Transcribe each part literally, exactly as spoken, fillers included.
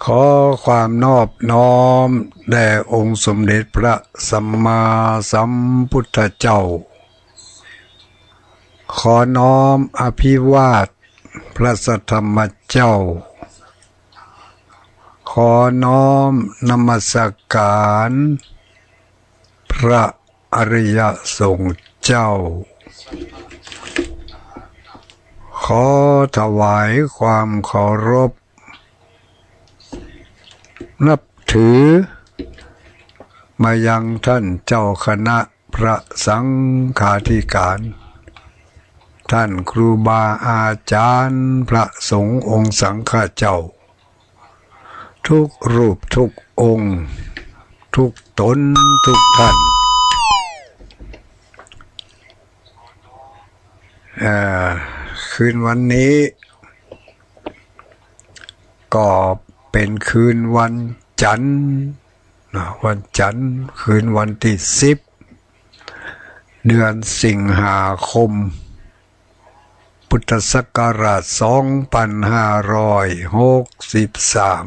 ขอความนอบน้อมแด่องค์สมเด็จพระสัมมาสัมพุทธเจ้า ขอน้อมอภิวาทพระสัทธรรมเจ้า ขอน้อมนมัสการพระอริยสงฆ์เจ้า ขอถวายความเคารพ นับถือ มายังท่านเจ้าคณะพระสังฆาธิการ ท่านครูบาอาจารย์พระสงฆ์องค์สังฆเจ้า ทุกรูปทุกองค์ ทุกต๋นทุกท่าน เอ่อ คืนวันนี้ ก็เป๋นคืนวันจันทร์นะ วันจันทร์ คืนวันตี้สิบ เดือนสิงหาคม พุทธศักราชสองปันห้าร้อยหกสิบสาม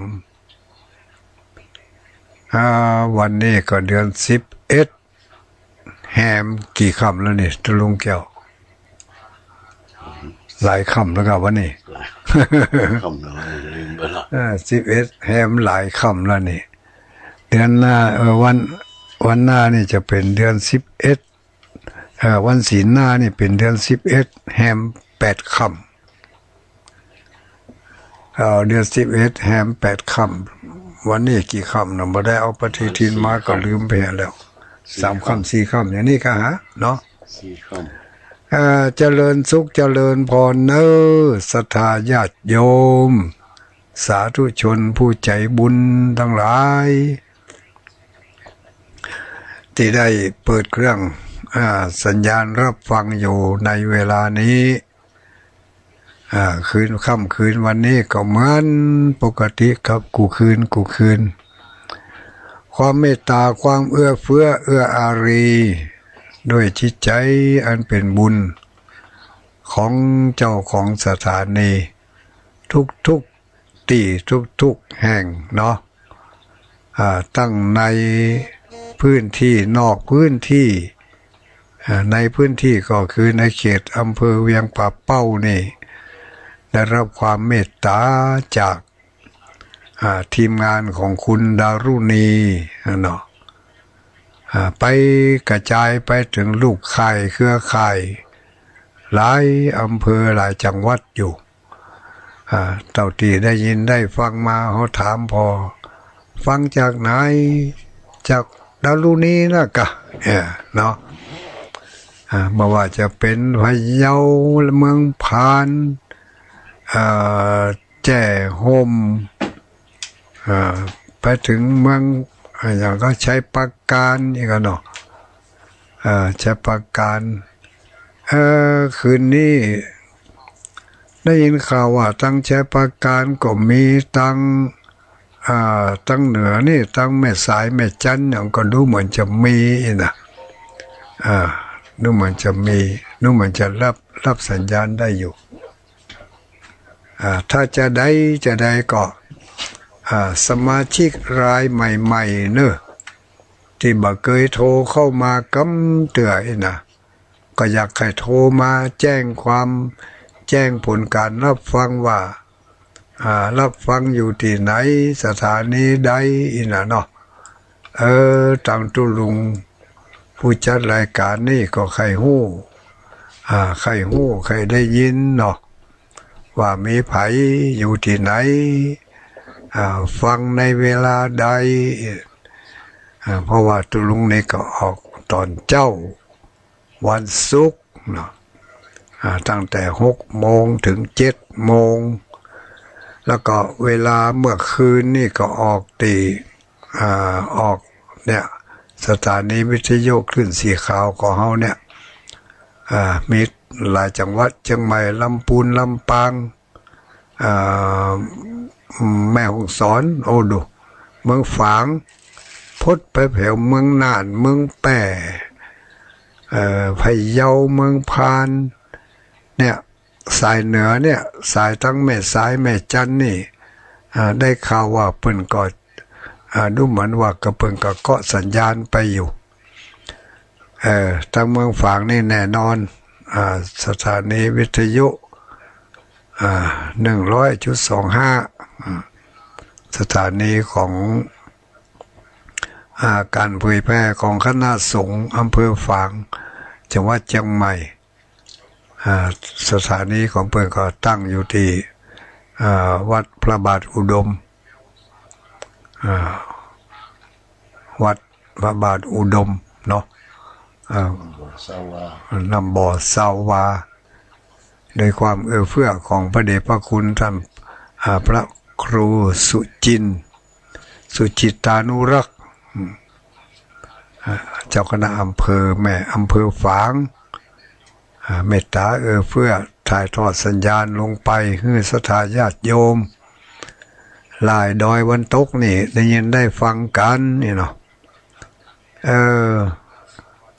อ่า วันนี้ก็เดือนสิบเอ็ด แฮมกี่ค่ำแล้วนี่ ตุ๊ลุงแก้ว หลายค่ำแล้วก่าวันนี้ หลายค่ำแล้ว ลืมไปละ เออ สิบเอ็ด แฮมหลายค่ำแล้วนี่ เดือนหน้า เออ วัน วันหน้านี่จะเป๋นเดือนสิบเอ็ด เออ วันศีลหน้านี่เป๋นเดือนสิบเอ็ด แฮมแปดค่ำ เอา เดือนสิบเอ็ด แฮมแปดค่ำ วันนี้กี่ค่ำนะ บ่ได้เอาปฏิทินมา ก็ลืมไปแล้ว สามค่ำ สี่ค่ำ อย่างนี้ก็หาเนาะ สี่ค่ำ เอ่อ เจริญสุขเจริญพรเน้อ ศรัทธาญาติโยม สาธุชนผู้ใจ๋บุญตังหลาย ตี้ได้เปิดเครื่อง อ่า สัญญาณรับฟังอยู่ในเวลานี้ อ่า คืน ค่ำคืนวันนี้ก็เหมือนปกติกับกู้คืนกู้คืน ความเมตต๋า ความเอื้อเฟื้อ เอื้ออารี ด้วยจิตใจ๋อันเป๋นบุญ ของเจ้าของสถานี ทุกๆ ตี้ ทุกๆ แห่งเนาะ อ่า ตั้งในพื้นตี้ นอกพื้นตี้ อ่า ในพื้นตี้ก็คือในเขตอำเภอเวียงป่าเป้านี่ ได้รับความเมตต๋าจาก อ่า ทีมงานของคุณดารุณี อ่า เนาะ อ่า ไปกระจายไปเถิงลูกข่ายเครือข่าย หลายอำเภอหลายจังหวัดอยู่ อ่า เต้าตี้ได้ยินได้ฟังมา เฮาถามผ่อ ฟังจากไหน จากดารุณีนะกะ เออ เนาะ อ่า บ่ว่าจะเป๋นพะเยา เมืองพาน เอ่อ แจ้ห่ม เอ่อ ไปเถิงเมือง อ่า อย่างก็ชัยปราการนี่ก็เนาะ เอ่อ ชัยปราการ เอ่อ คืนนี้ได้ยินข่าวว่าตังชัยปราการก็มี ตัง อ่า ตังเหนือนี่ ตังแม่สายแม่จันทน์เนี่ยก็ดูเหมือนจะมีนะ อ่า ดูเหมือนจะมี ดูเหมือนจะรับ รับสัญญาณได้อยู่ อ่า ถ้าจะได้ จะได้ก็ อ่า สมาชิกรายใหม่ๆ เนอะ ตี้บ่เกยโทรเข้ามากำเตื้ออี้นะ ก็อยากให้โทรมาแจ้งความ แจ้งผลการรับฟังว่า อ่า รับฟังอยู่ตี้ไหน สถานีใดอี้นะเนาะ เออ ตังตุ๊ลุงผู้จัดรายการนี่ก็ใค่ฮู้ อ่า ใค่ฮู้ ใค่ได้ยินเนาะ ว่ามีใผอยู่ตี้ไหน อ่า ฟังในเวลาใด อ่า เพราะว่าตุ๊ลุงนี่ก็ออกต๋อนเจ๊า วันศุกร์เนาะ อ่า ตั้งแต่หกโมงเถิงเจ็ดโมง แล้วก็เวลาเมื่อคืนนี่ก็ออกตี้ อ่า ออกเนี่ย สถานีวิทยุคลื่นสีขาวของเฮาเนี่ย อ่า มีหลายจังหวัด เจียงใหม่ ลำปูน ลำปาง อ่า แม่ฮ่องสอน โอ้ดู เมืองฝาง พดไปแผวเมืองน่าน เมืองแป้ เอ่อ พะเยา เมืองพาน เนี่ย สายเหนือเนี่ย สายตังแม่สายแม่จันทน์นี่ อ่า ได้ข่าวว่าเปิ้นก็ อ่า ดูเหมือนว่าก็เปิ้นก็เกาะสัญญาณไปอยู่ เอ่อ ตางเมืองฝางนี่แน่นอน อ่า สถานีวิทยุ อ่า หนึ่งร้อยจุดสองห้า อืม สถานีของ อ่า การเผยแพร่ของคณะสงฆ์อำเภอฝาง จังหวัดเชียงใหม่ อ่า สถานีของเปิ้นก็ตั้งอยู่ตี้ อ่า วัดพระบาทอุดม อ่า วัดพระบาทอุดมเนาะ อ่า บ่อซาวา น้ำบ่อซาวา โดยความเอื้อเฟื้อของพระเดชพระคุณท่าน อ่า พระครูสุจินต์ สุจิตตานุรักษ์ อืม อ่า เจ้าคณะอำเภอ แม่อำเภอฝาง อ่า เมตตาเอื้อเฟื้อถ่ายทอดสัญญาณลงไปหื้อศรัทธาญาติโยม หลายดอยวันตกนี่ได้ยินได้ฟังกั๋นนี่เนาะ เออ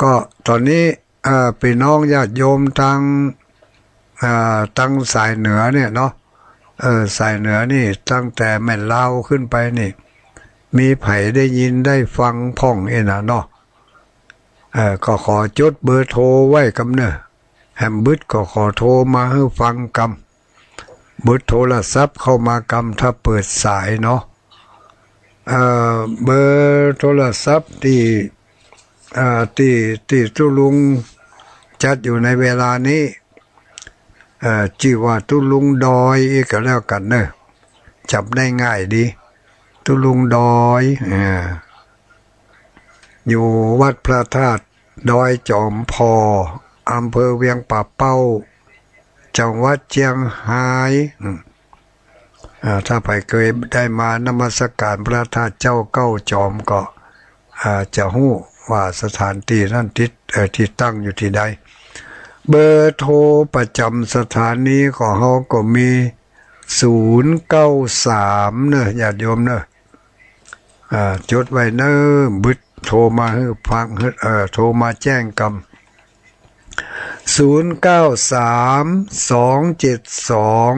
ก็ต๋อนนี้ อ่า ปี้น้องญาติโยมตาง อ่า ตางสายเหนือเนี่ยเนาะ เออ สายเหนือนี่ตั้งแต่แม่ลาวขึ้นไปนี่ มีใผได้ยินได้ฟังพ่องอี้นะเนาะ เออ ก็ขอจดเบอร์โทรไว้กำเน่อ แหมบึดก็ขอโทรมาหื้อฟังกำ เบอร์โทรศัพท์เข้ามากำ ถ้าเปิดสายเนาะ เอ่อ เบอร์โทรศัพท์ตี้ เอ่อ ตี้ ตี้ตุ๊ลุงจัดอยู่ในเวลานี้ เอ่อ จื้อว่าตุ๊ลุงดอยอี้ก็แล้วกั๋นเน่อ จ๋ำได้ง่ายดี ตุ๊ลุงดอย เอ่อ อยู่วัดพระธาตุดอยจ๋อมผ่อ อำเภอเวียงป่าเป้า จังหวัดเจียงฮาย อืม อ่า ถ้าใผเกยได้มานมัสการพระธาตุเจ้าเก้าจ๋อมก็ อ่า จะฮู้ว่าสถานตี้นั้นติด เอ่อ ตี้ตั้งอยู่ตี้ใด เบอร์โทรประจ๋ำสถานีของเฮาก็มี ศูนย์เก้าสาม เน่อ ญาติโยมเน่อ อ่า จดไว้เน่อ บึดโทรมาหื้อฟัง เอ่อ โทรมาแจ้งกำ ศูนย์เก้าสาม สองเจ็ดสอง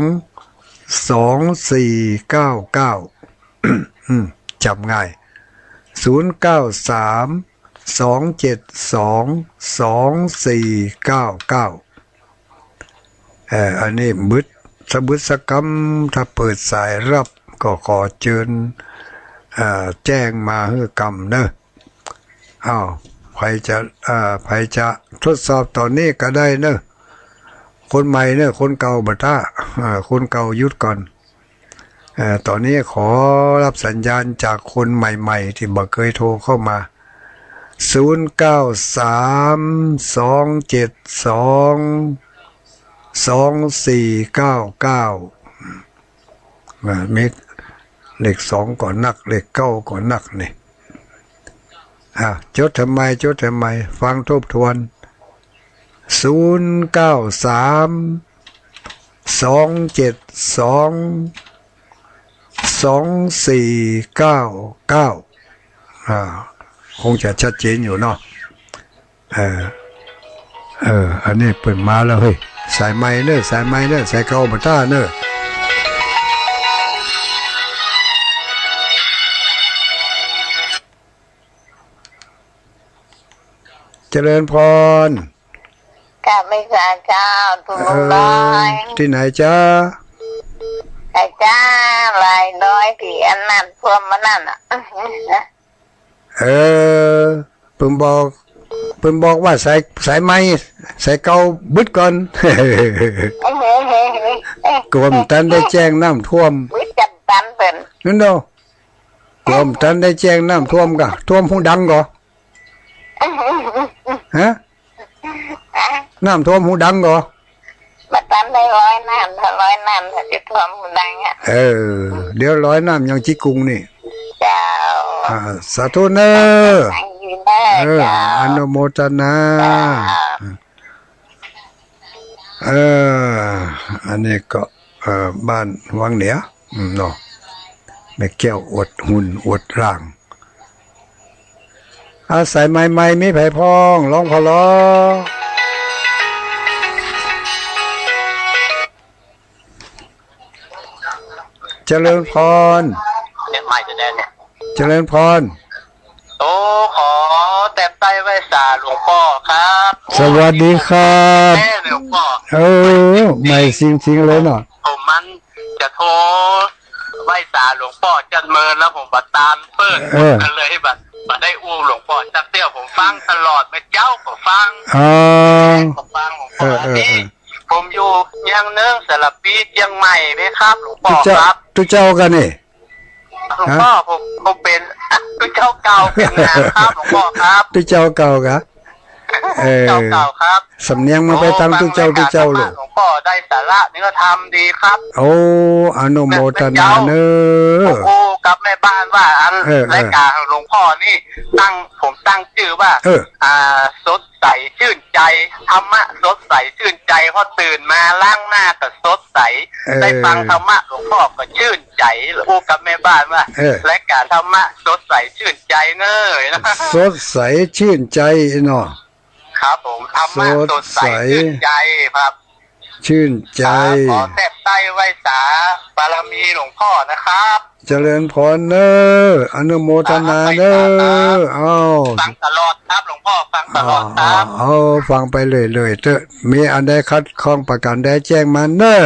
สองสี่เก้าเก้า อืม จ๋ำง่าย ศูนย์เก้าสาม สองเจ็ดสอง สองสี่เก้าเก้า เอ่อ อันนี้บึด สะบึดสะกำ ถ้าเปิดสายฮับก็ขอเจิญ เอ่อ แจ้งมาหื้อกำเน่อ อ้าว ใผจะ เอ่อ ใผจะทดสอบต๋อนนี้ก็ได้เน่อ คนใหม่เน่อ คนเก่าบ่ต้า เอ่อ คนเก่าหยุดก่อน เอ่อ ต๋อนนี้ขอฮับสัญญาณจากคนใหม่ๆ ตี้บ่เกยโทรเข้ามา ศูนย์เก้าสาม สองเจ็ดสอง สองสี่เก้าเก้า อ่า มีเลขสองก็นัก เลขเก้าก็นักนี่ อ่ะ จดทำไม จดทำไม ฟังทบทวน ศูนย์เก้าสาม สองเจ็ดสอง สองสี่เก้าเก้า อ่า คงจะชัดเจนอยู่เนาะ เออ เออ อันนี้เปิ้นมาแล้วเฮ้ย สายใหม่เน่อ สายใหม่เน่อ สายเก่าบ่ต้าเน่อ เจริญพร กราบไหว้สาเจ้า ตุ๊ลุงดอย เออ ตี้ไหนจ๊ะ ไอ้จ้า หลายดอยตี้อันน้ำท่วมมานั่นน่ะ เออ เปิ้นบอก เปิ้นบอกว่าสาย สายใหม่ สายเก่าบึดก่อน กลัวบ่ตันได้แจ้งน้ำท่วม บึดจ๋ำตันเปิ้น นั่นเนาะ กลัวบ่ตันได้แจ้งน้ำท่วมก่อ ท่วมฮูดังก่อ ฮะ น้ำท่วมฮูดังก่อ บ่ตันได้ลอยน้ำ ถ้าลอยน้ำถ้าจะท่วมฮูดังอะ เออ เดี๋ยวลอยน้ำยังจิกุงนี่ เจ้า อ่า สาธุเน่อ ตั้งอยู่เน่อ เออ เจ้า อนุโมทนา เจ้า เออ อันนี้ก็ เอ่อ บ้านวังเหนือ อืม เนาะ แม่แก้วอวดหุ่นอวดร่าง อา สายใหม่ๆ มีใผพ่อง ร้องผ่อลอ เจ เจริญพร เนี่ย ไม่จะได้เนี่ย เจริญพร โอ้ ขอแตบไตร้ไหว้สาหลวงป้อครับ สวัสดีครับ แม่หลวงป้อ เออ ใหม่จริงๆ เลยเนาะ ผมมันจะโทรไหว้สาหลวงป้อจันเมิน แล้วผมบ่ตานเปิ้น เออ ก็เลยบ่ บ่ได้อู้หลวงป้อจักเตื้อ ผมฟังตลอด เมื่อเจ๊าก็ฟัง อ๋อ ก็ฟังหลวงป้อ เออ เออ นี่ เออ ผมอยู่เมืองเนิงสารพี เจียงใหม่เลยครับ หลวงป้อ ตุ๊เจ้า ครับ ตุ๊เจ้าก่านี่ หลวงป้อ ฮะ ผม ผมเป๋นตุ๊เจ้าเก่าเป๋นหยังครับ หลวงป้อครับ ตุ๊เจ้าเก่ากะ เออ เจ้าเก่าครับ สำเนียงมันไปตางตุ๊เจ้า ตุ๊เจ้าลูก โอ้ ฟังรายการธรรมะหลวงป้อได้สาระเนื้อธรรมดีครับ โอ้ อนุโมทนาเน้อ ผมอู้กับแม่บ้านว่าอัน เออ เออ รายการของหลวงป้อนี่ตั้ง ผมตั้งจื้อว่า เออ อ่า สด ใสชื่นใจ ธรรมะสดใสชื่นใจ พอตื่นมาล้างหน้าก็สดใส เออ ได้ฟังธรรมะหลวงป้อก็ชื่นใจ อู้กับแม่บ้านว่า เออ รายการธรรมะสดใสชื่นใจเน้อ สดใสชื่นใจเนาะ ครับผม ธรรมะสดใส สดใสชื่นใจครับ ชื่นใจ ครับ ขอแตบไตร้ไหว้สาบารมีหลวงป้อนะครับ เจริญพรเน้อ อนุโมทนาเน้อ สาธุ ครับ อ้าว ฟังตลอดครับหลวงป้อ ฟังตลอดครับ อ้าว อ้าว อ้าว ฟังไปเรื่อยๆ เต๊อะ มีอันใดขัดข้องประการใดแจ้งมาเน้อ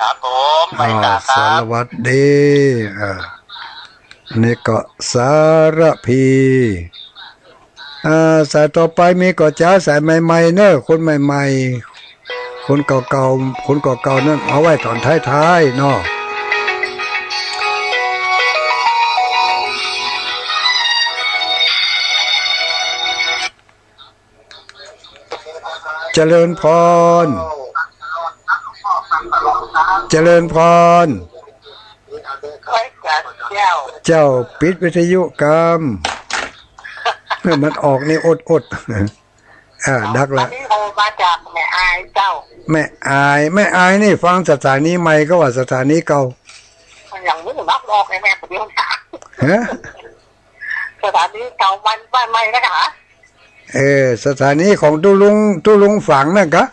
ครับผม ไหว้สาครับ อ้าว สวัสดี อ่า นี่ก็สารพี อ่า สายต่อไปมีก่อจ๊ะ สายใหม่ๆ เน้อ คนใหม่ๆ คนเก่าๆ คนเก่าๆ นั้นเอาไว้ตอนท้ายๆ เนาะ เจริญพร เจริญพร เจ้า เจ้า ปิดวิทยุกำ เนี่ยมันออกนี่อดๆ อ่า ดักละ อันนี้โทรมาจากแม่อายเจ้า แม่อาย แม่อายนี่ฟังสถานีใหม่ก็ว่าสถานีเก่า อย่างนี้มักออกไอ้แม่คนเดียวนะ ฮะ สถานีเก่าบ้าน บ้านใหม่นะคะ เออ สถานีของตุ๊ลุง ตุ๊ลุงฝางนั่นกะ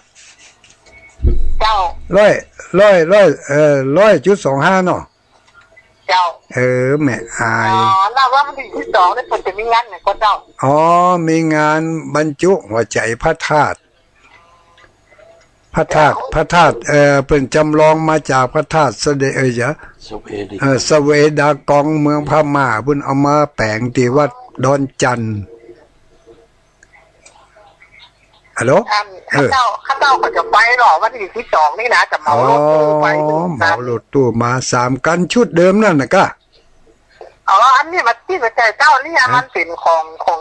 เจ้า ร้อย ร้อย ร้อย เอ่อ ร้อยจุดสองห้า เนาะ เจ้า เออ แม่อาย อ๋อ แล้วว่าวันตี้สิบสองนี่เปิ้นจะมีงานหยังก่อเจ้า อ๋อ มีงานบรรจุหัวใจ๋พระธาตุ พระธาตุ พระธาตุ เอ่อ เปิ้นจำลองมาจากพระธาตุเสด็จ เอ่อ เจ้า สเวดี เอ่อ สเวดากองเมืองพม่า เปิ้นเอามาแป๋งตี้วัดดอนจันทน์ ฮัลโหล อัน เออ ข้าเจ้า ข้าเจ้าก็จะไปเนาะ วันตี้สิบสองนี่นะ จะเหมารถตู้ไป อ๋อ เหมารถตู้มาสามคันชุดเดิมนั่นน่ะกะ อ๋อ อันนี้มันตี้บ่ใจ้เจ้า นี่ ฮะ มันเป๋นของ ของ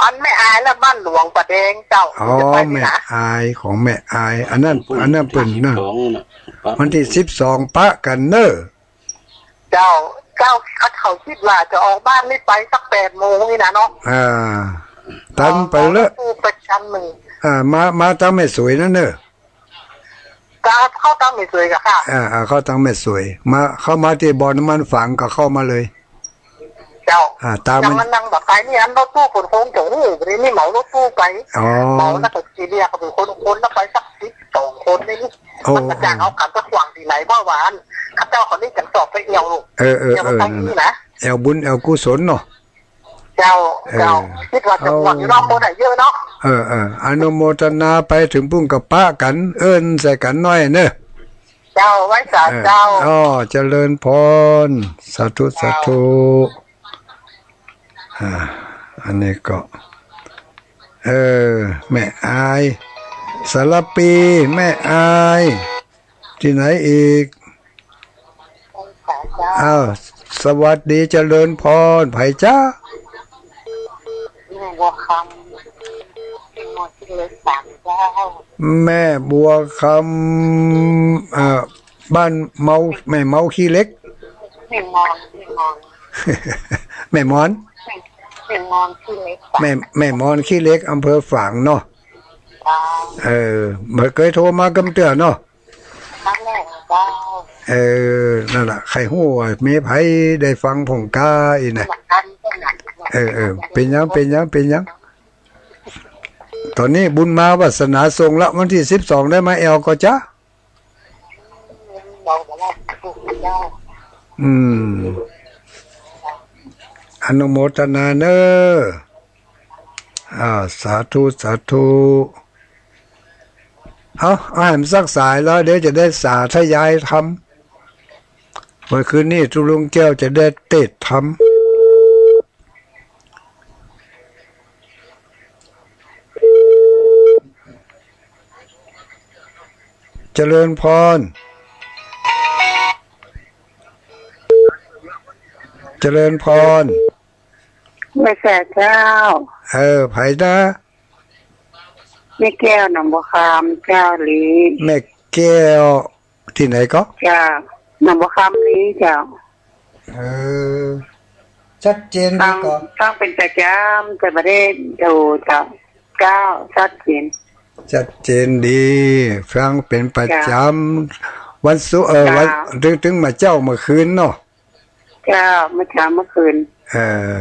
อันแม่อายและบ้านหลวงป่าแดงเจ้า อ๋อ จะไปนี่นะ แม่อาย ของแม่อาย อันนั้น อันนั้นเปิ้นนั่น วันตี้สิบสองน่ะ วันตี้สิบสองปะกั๋นเน้อ เจ้า เจ้า เขากึ๊ดว่าจะออกบ้านนี่ไปสักแปดโมงนี่นะเนาะ อ่า ตันไปเลย เหมารถตู้ไปคันนึ่ง อ่า มา มาตางแม่สวยนั่นเน้อ จะเข้าตางแม่สวยก่อค่ะ อ่า อ่า เข้าตางแม่สวย มา เข้ามาตี้บ่อน้ำมันฝางก็เข้ามาเลย เจ้า อ่า ตาง จะ มัน มานั่งบ่ไกลนี่ อันรถตู้เปิ้นคงจะฮู้ บ่าดนี้เหมารถตู้ไป อ๋อ เหมาแล้วก็จะเรียกเปิ้นคนๆ แล้วไปสักสิบสองคนนี่ โอ้ มันจะจ้างเอากั๋นไปขว้างตี้ไหน เพราะว่าอัน ข้าเจ้าเขานี่จะสอบไปแอ่วลูก เออ เออ แอ่ว เออ ไปตางนี้นะ นั่นน่ะ แอ่วบุญแอ่วกุศลเนาะ เจ้า เออ เจ้า กึ๊ดว่าจะม่วนอยู่เนาะ เอา คนได้เยอะเนาะ เออ เออ อนุโมทนาไปเถิงปุ้นก็ปะกั๋น เอิ้นใส่กั๋นหน้อยเน้อ เจ้า ไหว้สา เออ เจ้า อ๋อ เจริญพร สาธุ เจ้า สาธุ อ่า อันนี้ก็ เออ แม่อาย สารพี แม่อาย ตี้ไหนอีก ไหว้สาเจ้า อ้าว สวัสดี เจริญพร ใผจ๊ะ แม่บัวคำ แม่บัวคำขี้เหล็กสามเจ้า แม่บัวคำ เอ่อ บ้านเมา แม่เมาขี้เหล็ก แม่มอน แม่มอน แม่มอน แม่มอนขี้เหล็ก แม่ แม่มอนขี้เหล็ก อำเภอฝางเนาะ เจ้า เออ บ่เกยโทรมากำเตื้อเนาะ ครั้งแรกเจ้า เออ นั่นแหละ ใค่ฮู้ว่ามีใผได้ฟังพ่องก้าอี้นะ เออ เออ เป๋นหยัง เป๋นหยัง เป๋นหยัง ต๋อนนี้บุญมาวาสนาส่งละ วันตี้สิบสองได้มาแอ่วก่อจ๊ะ บอกว่าเจ้า อืม อนุโมทนาเน้อ อ่า สาธุ สาธุ เอา เอาให้มันสักสายแล้ว เดี๋ยวจะได้สาธยายธรรม เมื่อคืนนี้ตุ๊ลุงแก้วจะได้เตสน์ธรรม เจริญพร เจริญพร ไหว้สาเจ้า เออ ใผนะ แม่แก้วหนองบัวคำเจ้าหลี แม่แก้ว ตี้ไหนก็ เจ้า หนองบัวคำหลีเจ้า เออ ชัดเจนดีก่อ ฟัง ฟังเป๋นประจ๋ำ แต่บ่ได้ดูเจ้า เจ้า ชัดเจน ชัดเจนดี ฟังเป๋นประจ๋ำ เจ้า วันศุกร์ เออ วัน เจ้า ตึง ตึงมาเจ๊าเมื่อคืนเนาะ เจ้า เมื่อเจ๊าเมื่อคืน เออ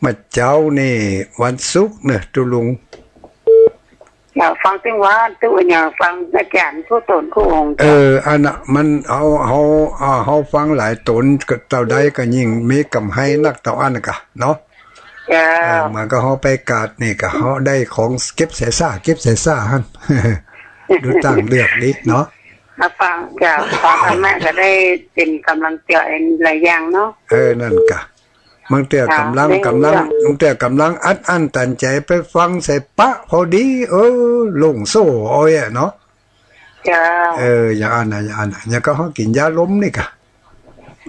เมื่อเจ๊านี่วันศุกร์เนอะ ตุ๊ลุง เจ้า ฟังตึงวัน ตุ๊ลุงเนี่ย ฟังอาจ๋ารย์กู้ต๋นกู้องค์ เออ อันน่ะ มัน เฮา เฮา อ่า เฮาฟังหลายต๋นก็เต้าใดก็ยิ่งมีกำไรนักเต้าอั้นกะเนาะ เจ้า เออ มันก็เฮาไปกาดนี่ก็เฮาได้ของเก็บใส่ซ่า เก็บใส่ซ่าหั้น ดูตางเลือกดีเนาะ มาฟัง เจ้า ฟังธรรมะก็ได้เป๋นก๋ำลังใจ๋หลายอย่างเนาะ เออ นั่นกะ บางเตื้อ เจ้า ก๋ำลัง ได้ ก๋ำลัง เรื่อง บางเตื้อก๋ำลังอัดอั้นตันใจ๋ไปฟังใส่ปะพอดี เออ โล่งโซ่เอาอะเนาะ เจ้า เออ อย่างอั้นน่ะ อย่างอั้นน่ะ อย่างก็เฮากิ๋นยาลมนี่กะ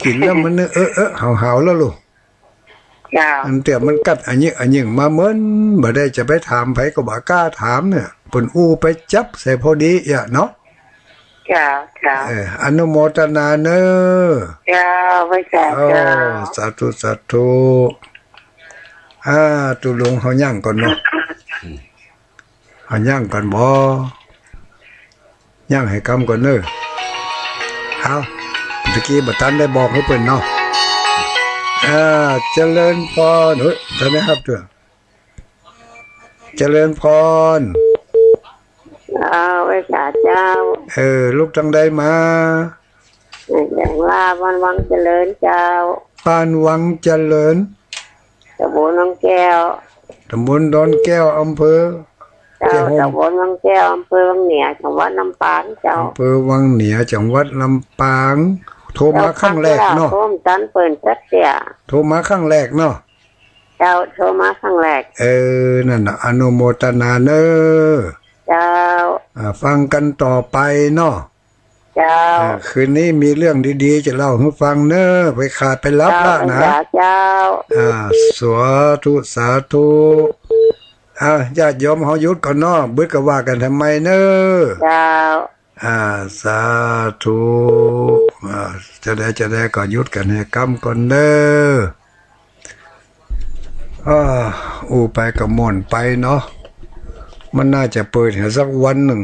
กิ๋นแล้วมัน เออ เออ หาวๆ แล้วลูก เจ้า อันเตื้อมันกัดอะหยิกอะหยิ่งมาเมิน บ่ได้จะไปถามใผก็บ่กล้าถามเนี่ย เปิ้นอู้ไปจั๊บใส่พอดีอะเนาะ เจ้า เจ้า เออ อนุโมทนาเน้อ เจ้า ไหว้สาเจ้า โอ้ สาธุ สาธุ อ่า ตุ๊ลุงเฮายั้งก่อนเนาะ เฮายั้งก่อนบ่ ยั้งหื้อกำก่อนเน้อ เอา ตะกี้บ่ตันได้บอกหื้อเปิ้นเนาะ อ่า เจริญพร เฮ้ย ตันได้ฮับเตื้อ เจริญพร อ้าว ไหว้สาเจ้า เออ ลูกตางใดมา แหลงล่า บ้านวังเจริญเจ้า บ้านวังเจริญ ต๋ำบลวังแก้ว ต๋ำบลดอนแก้ว อำเภอ เจ้า แจ้ห่ม ต๋ำบลวังแก้ว อำเภอวังเหนือ จังหวัดลำปางเจ้า อำเภอวังเหนือ จังหวัดลำปาง โทรมาครั้งแรกเนาะ โทรบ่ตันเปิ้นจักเตื้อ โทรมาครั้งแรกเนาะ เจ้า โทรมาครั้งแรก เออ นั่นน่ะ อนุโมทนาเน้อ เจ้า อ่า ฟังกั๋นต่อไปเนาะ เจ้า อ่า คืนนี้มีเรื่องดีๆ จะเล่าหื้อฟังเน้อ ไปขาดไปหลับละนะ เจ้า เจ้า อ่า สาธุ สาธุ อ่า ญาติโยมเฮาหยุดก่อนเนาะ บึดก็ว่ากั๋นใหม่เน้อ เจ้า อ่า สาธุ อ่า จะได้ จะได้ก็หยุดกั๋นหื้อกำก่อนเน้อ อ่า อู้ไปก็ม่วนไปเนาะ มันน่าจะเปิดหื้อสักวันนึ่ง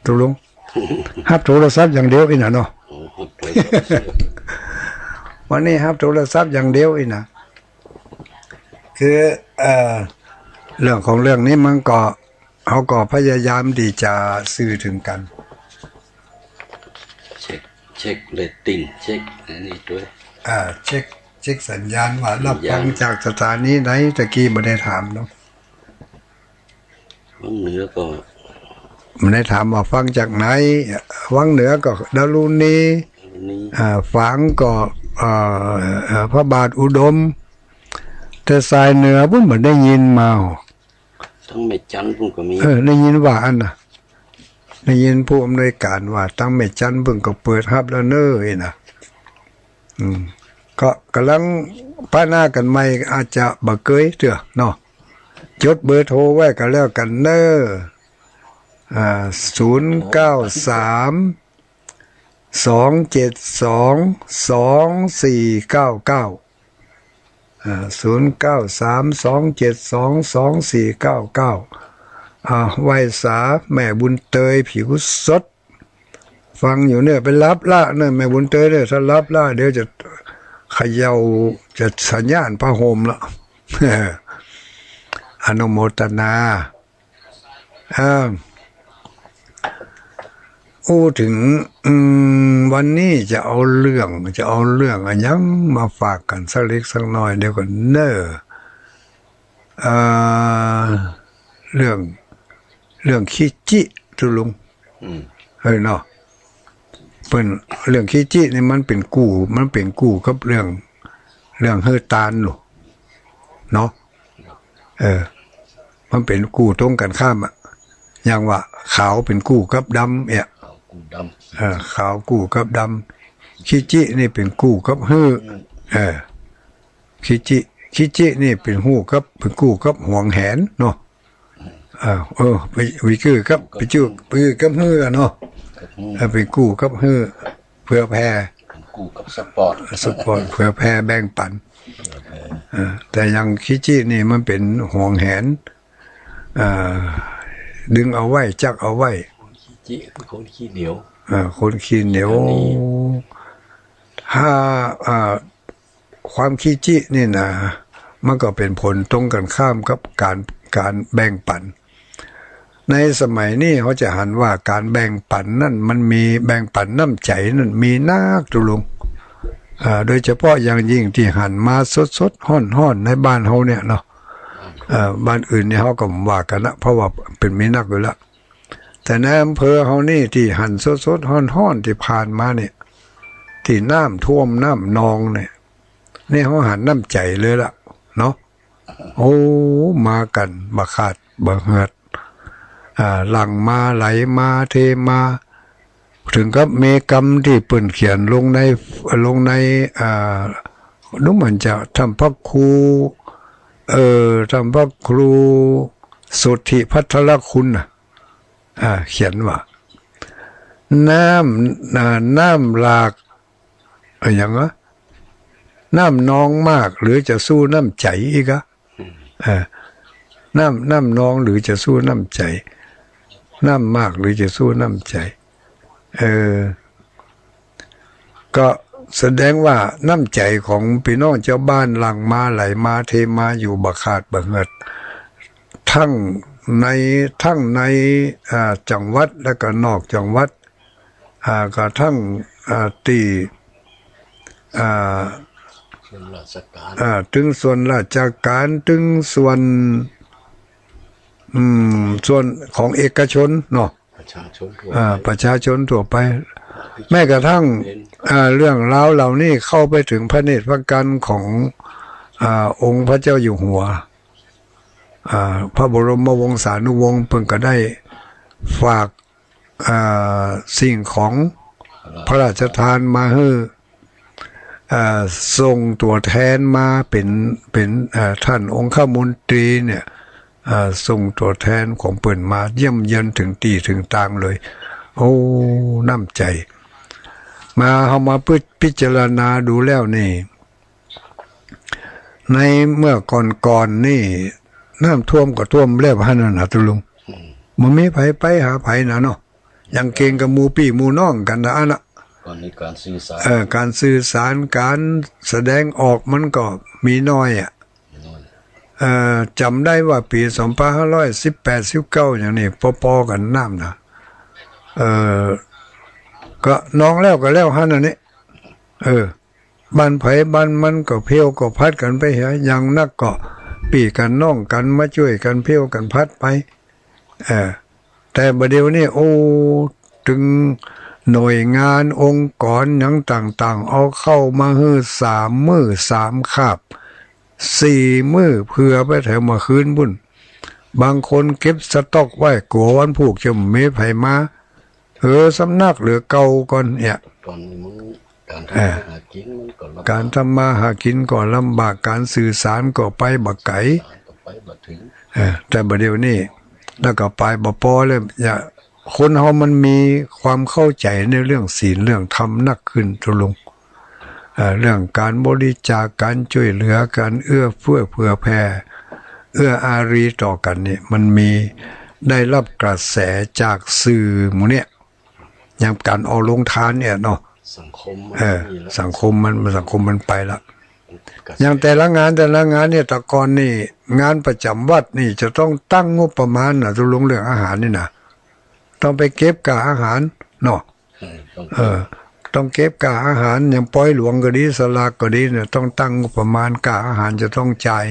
ตุ๊ลุง ฮับโทรศัพท์อย่างเดียวอี้น่ะเนาะ โอ้ ฮับโทรศัพท์ วันนี้ฮับโทรศัพท์อย่างเดียวอี้น่ะ คือ เอ่อ เรื่องของเรื่องนี้มันก็ เฮาก็พยายามตี้จะสื่อเถิงกั๋น เช็ค เช็คเรตติ้ง เช็คอันนี้ตวย อ่า เช็ค เช็คสัญญาณว่ารับฟังจากสถานีไหน ตะกี้บ่ได้ถามเนาะ วังเหนือก็ บ่ได้ถามว่าฟังจากไหน วังเหนือก็ดารุณี ดารุณี อ่า ฝางก็ เอ่อ เอ่อ พระบาทอุดม แต่สายเหนือปุ้นบ่ได้ยินมา ตังแม่จันทน์ปุ้นก็มี เออ ได้ยินว่าอั้นน่ะ ได้ยินผู้อำนวยการว่าตังแม่จันทน์ปุ้นก็เปิดฮับแล้วเน้ออี้น่ะ อืม ก็ก่ำลังปะหน้ากั๋นใหม่ อาจจะบ่เกยเตื้อเนาะ จดเบอร์โทรไว้ก็แล้วกั๋นเน้อ อ่า ศูนย์เก้าสาม สองเจ็ดสอง สองสี่เก้าเก้า อ่า ศูนย์เก้าสาม สองเจ็ดสอง สองสี่เก้าเก้า อ่า ไหว้สาแม่บุญเตยผิวสด ฟังอยู่เนี่ย ไปหลับละเนี่ย แม่บุญเตยเนี่ย ถ้าหลับละ เดี๋ยวจะเขย่า จะสัญญาณผ้าห่มละ อนุโมทนา อ่า อู้เถิง อืม วันนี้จะเอาเรื่อง จะเอาเรื่องอะหยังมาฝากกั๋นสักเล็กสักน้อย เดี๋ยวก่อนเน่อ เอ่อ เรื่อง เรื่องขี้จิ ตุ๊ลุง อืม เออเนาะ เปิ้น เรื่องขี้จินี่มันเป๋นกู้ มันเป๋นกู้กับเรื่อง เรื่องหื้อตานลูก เนาะ เออ มันเป๋นกู้ตรงกั๋นข้ามอะ อย่างว่าขาวเป๋นกู้กับดำเนี่ย ขาวกู้ดำ เออ ขาวกู้กับดำ ขี้จินี่เป๋นกู้กับหื้อ อืม เออ ขี้จิ ขี้จินี่เป๋นกู้กับ เป๋นกู้กับหวงแหนเนาะ เออ เออ ไป ไปกื้อกับ ไปจื้อ ไปกื้อกับหื้ออะเนาะ กับหื้อ เออ ไปกู้กับหื้อ เผื่อแผ่ กู้กับสปอร์ต สปอร์ต เผื่อแผ่แบ่งปัน เผื่อแผ่ เออ แต่อย่างขี้จินี่มันเป๋นหวงแหน เอ่อ ดึงเอาไว้ จั๊กเอาไว้ ขี้จิ คนขี้เหนียว เออ คนขี้เหนียว อันนี้ ถ้า เอ่อ ความขี้จินี่นะ มันก็เป๋นผลตรงกั๋นข้ามกับก๋าน ก๋านแบ่งปัน ในสมัยนี้เฮาจะหันว่าก๋านแบ่งปันนั้นมันมี แบ่งปันน้ำใจ๋นั้นมีนักตุ๊ลุง เอ่อ โดยเฉพาะอย่างยิ่งตี้หันมาสดๆ ฮ้อนๆ ในบ้านเฮาเนี่ยเนาะ เอ่อ บ้านอื่นนี่เฮาก็บ่ว่ากั๋นนะ เพราะว่าเปิ้นมีนักอยู่แล้ว แต่ในอำเภอเฮานี่ตี้หันสดๆ ฮ้อนๆ ตี้ผ่านมาเนี่ย ตี้น้ำท่วมน้ำนองเนี่ย นี่เฮาหันน้ำใจ๋เลยละเนาะ โอ้ มากั๋นบ่ขาดบ่เหือด อ่า หลั่งมาไหลมาเทมา เถิงกับเมกำตี้เปิ้นเขียนลงใน ลงใน อ่า ดูเหมือนจะถ้ำพระครู เอ่อ ถ้ำพระครูโสธิภัทรคุณน่ะ อ่า เขียนว่า น้ำ อ่า น้ำหลาก อะหยังวะ น้ำนองมากหรือจะสู้น้ำใจ๋อีกอะ อืม เออ น้ำ น้ำนองหรือจะสู้น้ำใจ๋ น้ำมากหรือจะสู้น้ำใจ๋ เออ ก็แสดงว่าน้ำใจ๋ของปี้น้องจาวบ้านหลั่งมาไหลมาเทมาอยู่บ่ขาดบ่เหือด ตึงใน ตึงใน อ่า จังหวัดและก็นอกจังหวัด อ่า กระทั่ง อ่า ตี้ อ่า ส่วนราชก๋าน อ่า ตึงส่วนราชก๋าน ตึงส่วน อืม ส่วนของเอกชนเนาะ ประชาชนทั่ว อ่า ไป ประชาชนทั่วไป แม้กระทั่ง เห็น อ่า เรื่องราวเหล่านี้เข้าไปเถิงพระเนตรพระกัณฑ์ของ อ่า องค์พระเจ้าอยู่หัว อ่า พระบรมวงศานุวงศ์เปิ้นก็ได้ฝาก อ่า สิ่งของพระราชทานมาหื้อ อ่า ส่งตั๋วแทนมาเป๋น เป๋น อ่า ท่านองคมนตรีเนี่ย อ่า ส่งตั๋วแทนของเปิ้นมาเยี่ยมเยือนเถิงตี้เถิงตางเลย โอ้ น้ำใจ๋ มา เฮามาพิ พิจารณาดูแล้วนี่ ในเมื่อก่อนๆ นี่ น้ำท่วมก็ท่วมแลบหั้นน่ะนะตุ๊ลุง อืม บ่มีใผไปหาใผนะเนาะ ยังเกรงกับหมู่ปี้หมู่น้องกั๋นนะอั้นน่ะ ก่อนนี้ก๋านสื่อสาร เอ่อ ก๋านสื่อสาร ก๋านแสดงออกมันก็มีน้อยอะ มีน้อย เอ่อ จ๋ำได้ว่าปี๋สองพันห้าร้อยสิบแปด สิบเก้า อย่างนี้ ปอๆ กั๋นน้ำนะ เอ่อ ก็นองแล้วก็แล้วหั้นน่ะนี่ เออ บ้านใผบ้านมันก็เพลวก็พัดกั๋นไปเหีย อย่างนักก็ปี้กั๋นน้องกั๋นมาจ้วยกั๋นเพลวกั๋นพัดไป เออ แต่บ่าเดี่ยวนี้ โอ้ ตึงหน่วยงานองค์กรหยังต่างๆ เอาข้าวมาหื้อสามมื้อสามคาบ สี่มื้อเผื่อไปแถวเมื่อคืนปุ้น บางคนเก็บสต็อกไว้ กั๋ววันพูกจะบ่มีใผมา เออ สำนักเหลือเก่าก่อนเนี่ย ต๋อนนี้มันก๋านทำมาหากิ๋นมันก็ลำบาก ก๋านทำมาหากิ๋นก็ลำบาก ก๋านสื่อสารก็ไปบ่ไก๋ สื่อสารก็ไปบ่เถิง เออ แต่บ่าเดี่ยวนี้ แล้วก็ไปบ่ปอแล้ว อย่า คนเฮามันมีความเข้าใจ๋ในเรื่องศีลเรื่องธรรมนักขึ้นตุ๊ลุง เอ่อ เรื่องก๋านบริจาค ก๋านจ้วยเหลือ ก๋านเอื้อเฟื้อเผื่อแผ่ เอื้ออารีต่อกั๋นนี่ มันมี ได้ฮับกระแสจากสื่อหมู่เนี่ย อย่างก๋านออกโฮงตานเนี่ยเนาะ สังคมมัน เออ มีแล้ว สังคมมัน สังคมมันไปละ มันกระแส อย่างแต่ละงาน แต่ละงานเนี่ย แต่ก่อนนี่ งานประจ๋ำวัดนี่จะต้องตั้งงบประมาณน่ะ ตุ๊ลุง เรื่องอาหารนี่นะ ต้องไปเก็บก๋าอาหารเนาะ เออ ต้อง เออ ต้องเก็บก้าอาหาร อย่างปอยหลวงก็ดี สลากก็ดีเนี่ย ต้องตั้งงบประมาณ ก้าอาหารจะต้องจ่าย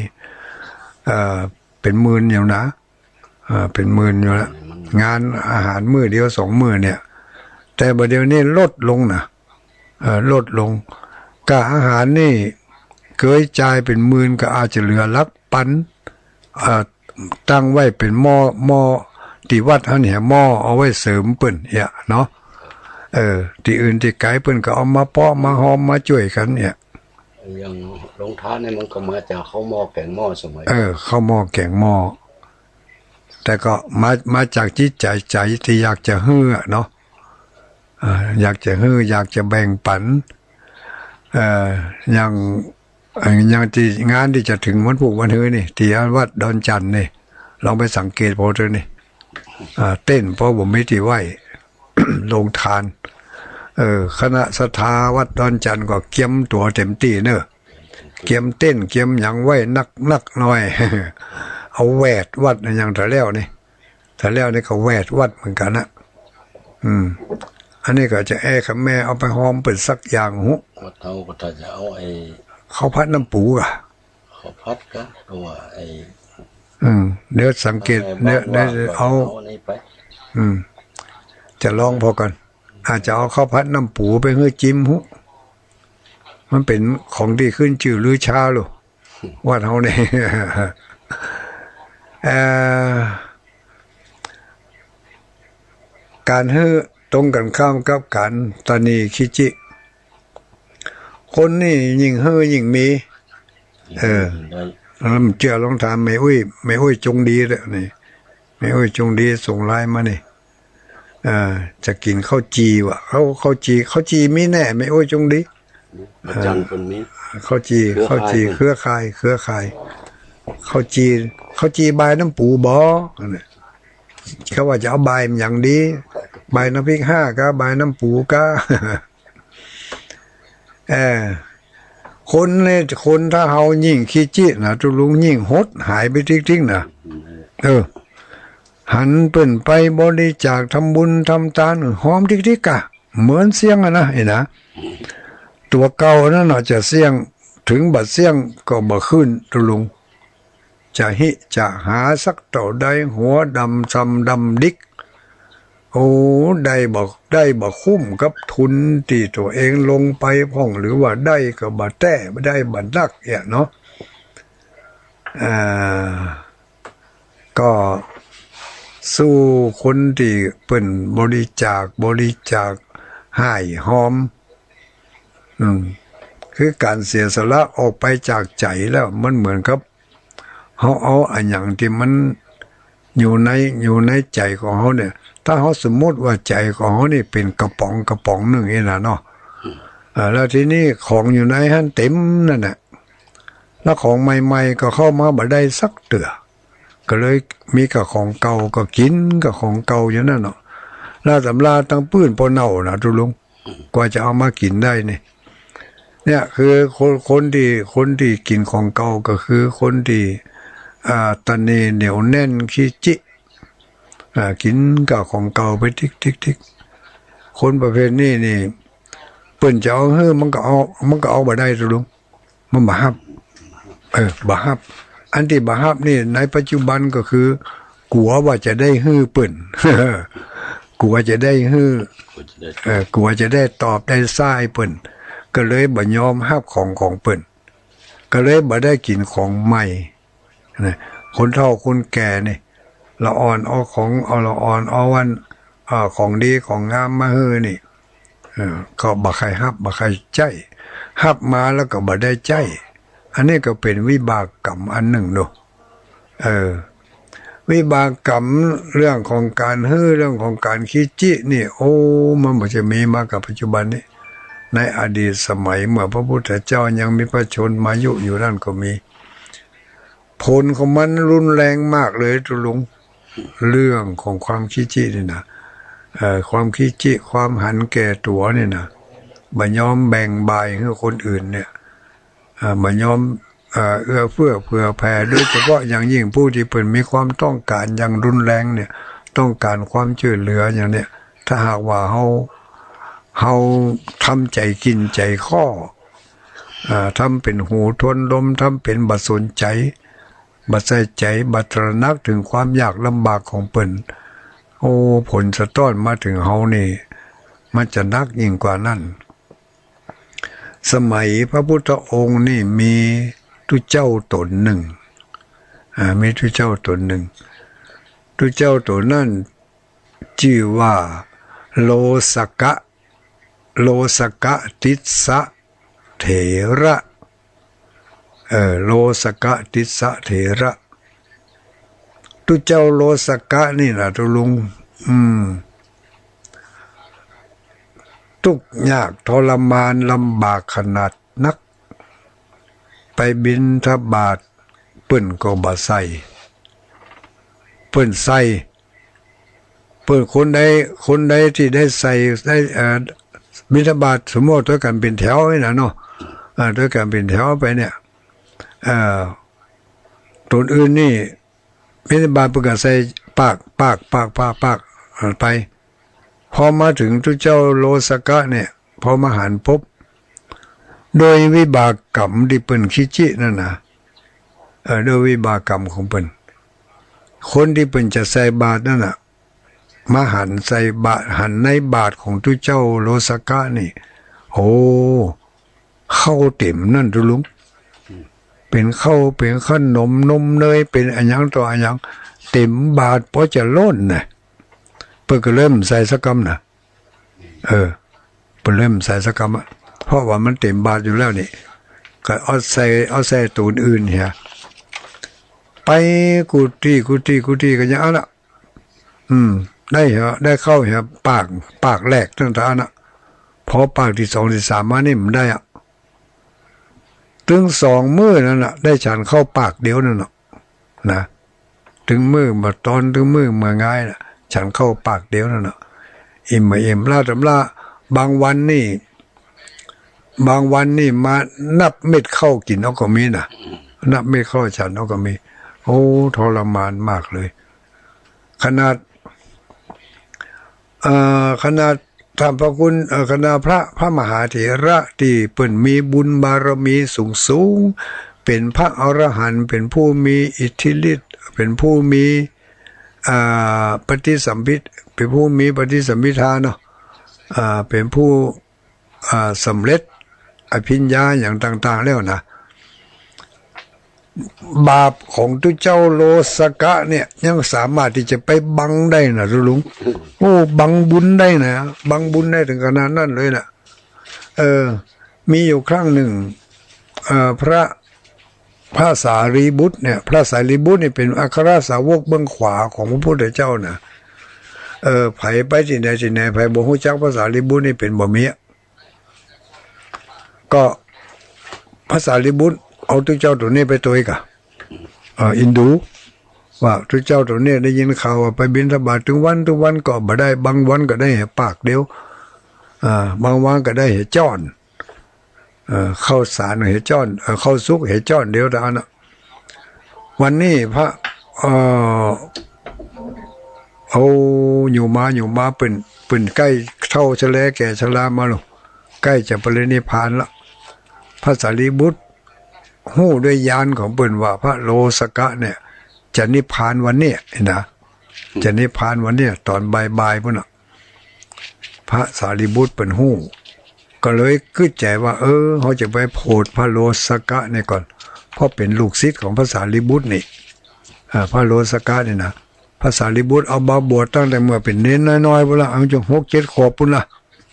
เอ่อ เป๋นหมื่นอยู่นะ เอ่อ เป๋นหมื่นอยู่นะ งานอาหารมื้อเดียวสองมื้อเนี่ย แต่บ่าเดี่ยวนี้ลดลงนะ เอ่อ ลดลง ก้าอาหารนี่เกยจ่ายเป๋นหมื่นก็อาจจะเหลือหลักปัน เอ่อ ตั้งไว้เป๋นหม้อ หม้อ ตี้วัดหั้นแหม หม้อเอาไว้เสริมเปิ้นเหียเนาะ เออ ตี้อื่นตี้ไก๋เปิ้นก็เอามาเปาะมาฮอมมาจ้วยกั๋นเหีย อย่างโฮงทานนี่มันก็มาจากข้าวหม้อแก๋งหม้อสมัย เออ ข้าวหม้อแก๋งหม้อ แต่ก็มา มาจากจิตใจ๋ ใจ๋ตี้อยากจะหื้ออะเนาะ อ่า อยากจะหื้อ อยากจะแบ่งปัน เอ่อ อย่าง เอ่อ อย่างตี้งานตี้จะเถิงวันพูกวันฮื้อนี่ ตี้วัดดอนจั่นนี่ ลองไปสังเกตผ่อเต๊อะนี่ อ่า เต็นท์ผ่อบ่มีตี้ไว้ โฮงทาน เออ คณะศรัทธาวัดดอนจั่นก็เกียมตั๋วเต๋มตี้เนาะ เกียมเต็นท์ เกียมหยังไว้นักๆ หน้อย เอาแหวดวัดนะ อย่างถ้าแล้วนี่ ถ้าแล้วนี่ก็แหวดวัดเหมือนกั๋นนะ อืม อันนี้ก็จะแอ้ขะแม่เอาไปฮอมเปิ้นสักอย่างหุ วัดเฮาก็ถ้าจะเอาไอ้ ข้าวผัดน้ำปู๋ก่ะ ข้าวผัดก่ะ ตัวไอ้ อืม เดี๋ยวสังเกต ไอ้ เดี๋ยว เดี๋ยว ว่า เอา เอาอันนี้ไป อืม จะลองผ่อก่อน อาจจะเอาข้าวผัดน้ำปู๋ไปหื้อจิมหุ มันเป๋นของตี้ขึ้นจื้อลือชาลูก วัดเฮานี่ เอ่อ ก๋านหื้อตรงกั๋นข้ามกับก๋านตะหนีขี้จิ คนนี่ยิ่งหื้อยิ่งมี เออ ได้ แล้วมันเจื้อลองถามแม่อุ๊ย แม่อุ๊ยจงดีเต๊อะนี่ แม่อุ๊ยจงดีส่งไลน์มานี่ เอ่อ จะกิ๋นข้าวจี่ว่ะ ข้าว ข้าวจี่ ข้าวจี่มีแน่ แม่อุ๊ยจงดี อาจ๋ารย์เปิ้นมี ข้าวจี่ เครือข่าย ข้าวจี่ เปิ้น เครือข่าย เครือข่าย ข้าวจี่ ข้าวจี่บายน้ำปู๋บ่ อันนี้ เขาว่าจะเอาบายมันอย่างดี บายน้ำพริกห้าก้า บายน้ำปู๋ก้า เออ คนนี่ คนถ้าเฮายิ่งขี้จินะ ตุ๊ลุง ยิ่งหดหายไปติ๊กๆ นะ เออ หันเปิ้นไปบริจาค ทำบุญทำตาน หอมติ๊กๆ ก่ะ เหมือนเสี้ยงอะนะ ไอ้นะ ตั๋วเก่านั้นน่ะ จะเสี้ยง เถิงบ่าเสี้ยงก็บ่ขึ้น ตุ๊ลุง จะฮิจะหาสักเต้าใด หัวดำซำดำดิก โอ้ ได้บ่ ได้บ่คุ้มกับทุนตี้ตั๋วเองลงไปพ่อง หรือว่าได้ก็บ่แต๊ ได้บ่นักเหียเนาะ อ่า ก็สู้คนตี้เปิ้นบริจาค บริจาคฮ่ายฮอม อืม คือก๋านเสียสละออกไปจากใจ๋แล้ว มันเหมือนกับเฮาเอาอะหยังตี้มันอยู่ใน อยู่ในใจ๋ของเฮาเนี่ย ถ้าเฮาสมมุติว่าใจ๋ของเฮานี่เป๋นกระป๋อง กระป๋องนึ่งนี่นะเนาะ อ่า แล้วทีนี้ของอยู่ในหั้นเต๋มนั่นแหละ แล้วของใหม่ๆ ก็เข้ามาบ่ได้สักเตื้อ ก็เลยมีก้าของเก่า ก็กิ๋นก้าของเก่าอยู่นั่นเนาะ แล้วต๋ำราตังปื้นปอเน่านะ ตุ๊ลุง กว่าจะเอามากิ๋นได้นี่ เนี่ยคือคน คนตี้ คนตี้กิ๋นของเก่าก็คือคนตี้ อ่า ตะหนีเหนียวแน่นขี้จิ อ่า กิ๋นก้าของเก่าไปติ๊กๆๆ คนประเภทนี้นี่ เปิ้นจะเอาหื้อมันก็เอา มันก็เอาบ่ได้ ตุ๊ลุง มันบ่ฮับ เออ บ่ฮับ อันตี้บ่ฮับนี่ในปัจจุบันก็คือ กั๋วว่าจะได้หื้อเปิ้น กั๋วจะได้หื้อ กั๋วจะได้ เออ กั๋วจะได้ตอบได้ซ่ายเปิ้น ก็เลยบ่ยอมฮับของของเปิ้น ก็เลยบ่ได้กิ๋นของใหม่ นะ คนเฒ่าคนแก่นี่ ละอ่อนเอาของ เอาละอ่อนเอาอัน เอ่อ ของดีของงามมาหื้อนี่ เออ ก็บ่ใค่ฮับ บ่ใค่ใจ๊ ฮับมาแล้วก็บ่ได้ใจ๊ อันนี้ก็เป๋นวิบากกรรมอันนึ่งเนาะ เออ วิบากกรรมเรื่องของก๋านหื้อ เรื่องของก๋านขี้จินี่ โอ้ มันบ่ใจ้มีมากับปัจจุบันนี้ ในอดีตสมัยเมื่อพระพุทธเจ้ายังมีพระชนมายุอยู่นั่นก็มี ผลของมันรุนแรงมากเลยตุ๊ลุง เรื่องของความขี้จินี่นะ เอ่อ ความขี้จิ ความหันแก่ตั๋วนี่นะ บ่ยอมแบ่งบ่ายหื้อคนอื่นเนี่ย เอ่อ บ่ยอม เอ่อ เอื้อเฟื้อเผื่อแผ่ โดยเฉพาะอย่างยิ่งผู้ตี้เปิ้นมีความต้องก๋านอย่างรุนแรงเนี่ย ต้องก๋านความจ้วยเหลืออย่างเนี่ย ถ้าหากว่าเฮา เฮาทำใจ๋กิ๋นใจ๋ข้อ อ่า ทำเป๋นหูทนลม ทำเป๋นบ่สนใจ๋ บ่ใส่ใจ๋ บ่ตระหนักเถิงความยากลำบากของเปิ้น โอ้ ผลสะต้อนมาเถิงเฮานี่ มันจะหนักยิ่งกว่านั้น สมัยพระพุทธองค์นี่มีตุ๊เจ้าต๋นนึ่ง อ่า มีตุ๊เจ้าต๋นนึ่ง ตุ๊เจ้าต๋นนั้นจื้อว่าโลสกะ โลสกะติสสะเถระ เออ โลสกะติสสะเถระ ตุ๊เจ้าโลสกะนี่นะตุ๊ลุง อืม ตุ๊กยากทรมานลำบากขนาดนัก ไปบิณฑบาตเปิ้นก็บ่ใส่ เปิ้นใส่ เปิ้นคนใด คนใดตี้ได้ใส่ ได้ เอ่อ บิณฑบาต สมมุติตวยกั๋นเป๋นแถวนี่นะเนาะ เอ่อ ตวยกั๋นเป๋นแถวไปเนี่ย เอ่อ ต๋นอื่นนี่ บิณฑบาตเปิ้นก็ใส่ปาก ปาก ปาก ปาก ปาก ไป พอมาเถิงตุ๊เจ้าโลสกะเนี่ย พอมาหันปุ๊บ โดยวิบากกรรมตี้เปิ้นขี้จี้นั่นนะ เออ โดยวิบากกรรมของเปิ้น คนตี้เปิ้นจะใส่บาตรนั่นน่ะ มาหันใส่บาตร หันในบาตรของตุ๊เจ้าโลสกะนี่ โอ้ ข้าวเต็มนั่นตุ๊ลุง เป๋นข้าว เป๋นขนม นมเนย เป๋นอะหยังต่ออะหยัง เต็มบาตรปอจะล้นนะ เปิ้นก็เลยบ่ใส่สักกำนะ เออ เปิ้นเลยบ่ใส่สักกำอะ เพราะว่ามันเต็มบาตรอยู่แล้วนี่ ก็เอาใส่ เอาใส่ต๋นอื่นเหีย ไปกู้ตี้ กู้ตี้ กู้ตี้กั๋นอย่างอั้นละ อืม ได้เหีย ได้ข้าวเหีย ปาก ปากแรกตั้งแต่อั้นน่ะ พอปากตี้สองตี้สามมานี่บ่ได้อะ ตึงสองมื้อนั่นน่ะ ได้ฉันข้าวปากเดียวนั่นน่ะ นะ ตึงมื้อบ่าตอน ตึงมื้อบ่าหงายน่ะ ฉันข้าวปากเดียวนั่นน่ะ อิ่มบ่อิ่ม ลาต๋ำลา บางวันนี่ บางวันนี่มานับเม็ดข้าวกิ๋นเอาก็มีนะ นับเม็ดข้าวฉันเอาก็มี โอ้ ทรมานมากเลย ขนาด เอ่อ ขนาดท่านพระคุณ เอ่อ ขนาดพระ พระมหาเถระตี้เปิ้นมีบุญบารมีสูงๆ เป๋นพระอรหันต์ เป๋นผู้มีอิทธิฤทธิ์ เป๋นผู้มี อ่า ปฏิสัมภิท เป๋นผู้มีปฏิสัมภิทาเนาะ อ่า เป๋นผู้ อ่า สำเร็จอภิญญาอย่างต่างๆ แล้วนะ บาปของตุ๊เจ้าโลสกะเนี่ย ยังสามารถตี้จะไปบังได้นะตุ๊ลุง โอ้ บังบุญได้นะ บังบุญได้เถิงขนาดนั้นเลยนะ เออ มีอยู่ครั้งนึ่ง เอ่อ พระ พระสารีบุตรเนี่ย พระสารีบุตรนี่เป๋นอัครสาวกเบื้องขวาของพระพุทธเจ้านะ เออ ใผไปตี้ไหนตี้ไหน ใผบ่ฮู้จักพระสารีบุตรนี่เป๋นบ่มีอะ ก็พระสารีบุตรเอาตุ๊เจ้าต๋นนี้ไปตวยก่ะ เอ่อ อินดู ว่าตุ๊เจ้าต๋นนี้ได้ยินข่าวว่าไปบิณฑบาตตึงวันตึงวันก็บ่ได้ บางวันก็ได้ปากเดียว อ่า บางวันก็ได้จ้อน เอ่อ ข้าวสารเหียจ้อน เอ่อ ข้าวสุกเหียจ้อนเดียวเต้าอั้นน่ะ วันนี้พระ เอ่อ เอาอยู่มาอยู่มา เปิ้น เปิ้นใก้เฒ่าชะแลแก่ชรามาแล้ว ใก้จะปรินิพพานละ พระสารีบุตรฮู้ด้วยญาณของเปิ้นว่าพระโลสกะเนี่ยจะนิพพานวันนี้นะ จะนิพพานวันนี้ต๋อนบ่ายๆ ปู้นน่ะ พระสารีบุตรเปิ้นฮู้ ก็เลยกึ๊ดใจ๋ว่า เออ เฮาจะไปโผดพระโลสกะนี่ก่อน เพราะเป๋นลูกศิษย์ของพระสารีบุตรนี่ อ่า พระโลสกะนี่นะ พระสารีบุตรเอามาบวชตั้งแต่เมื่อเป๋นเณรน้อยๆ ปู้นละ อายุหกเจ็ดขวบปู้นละ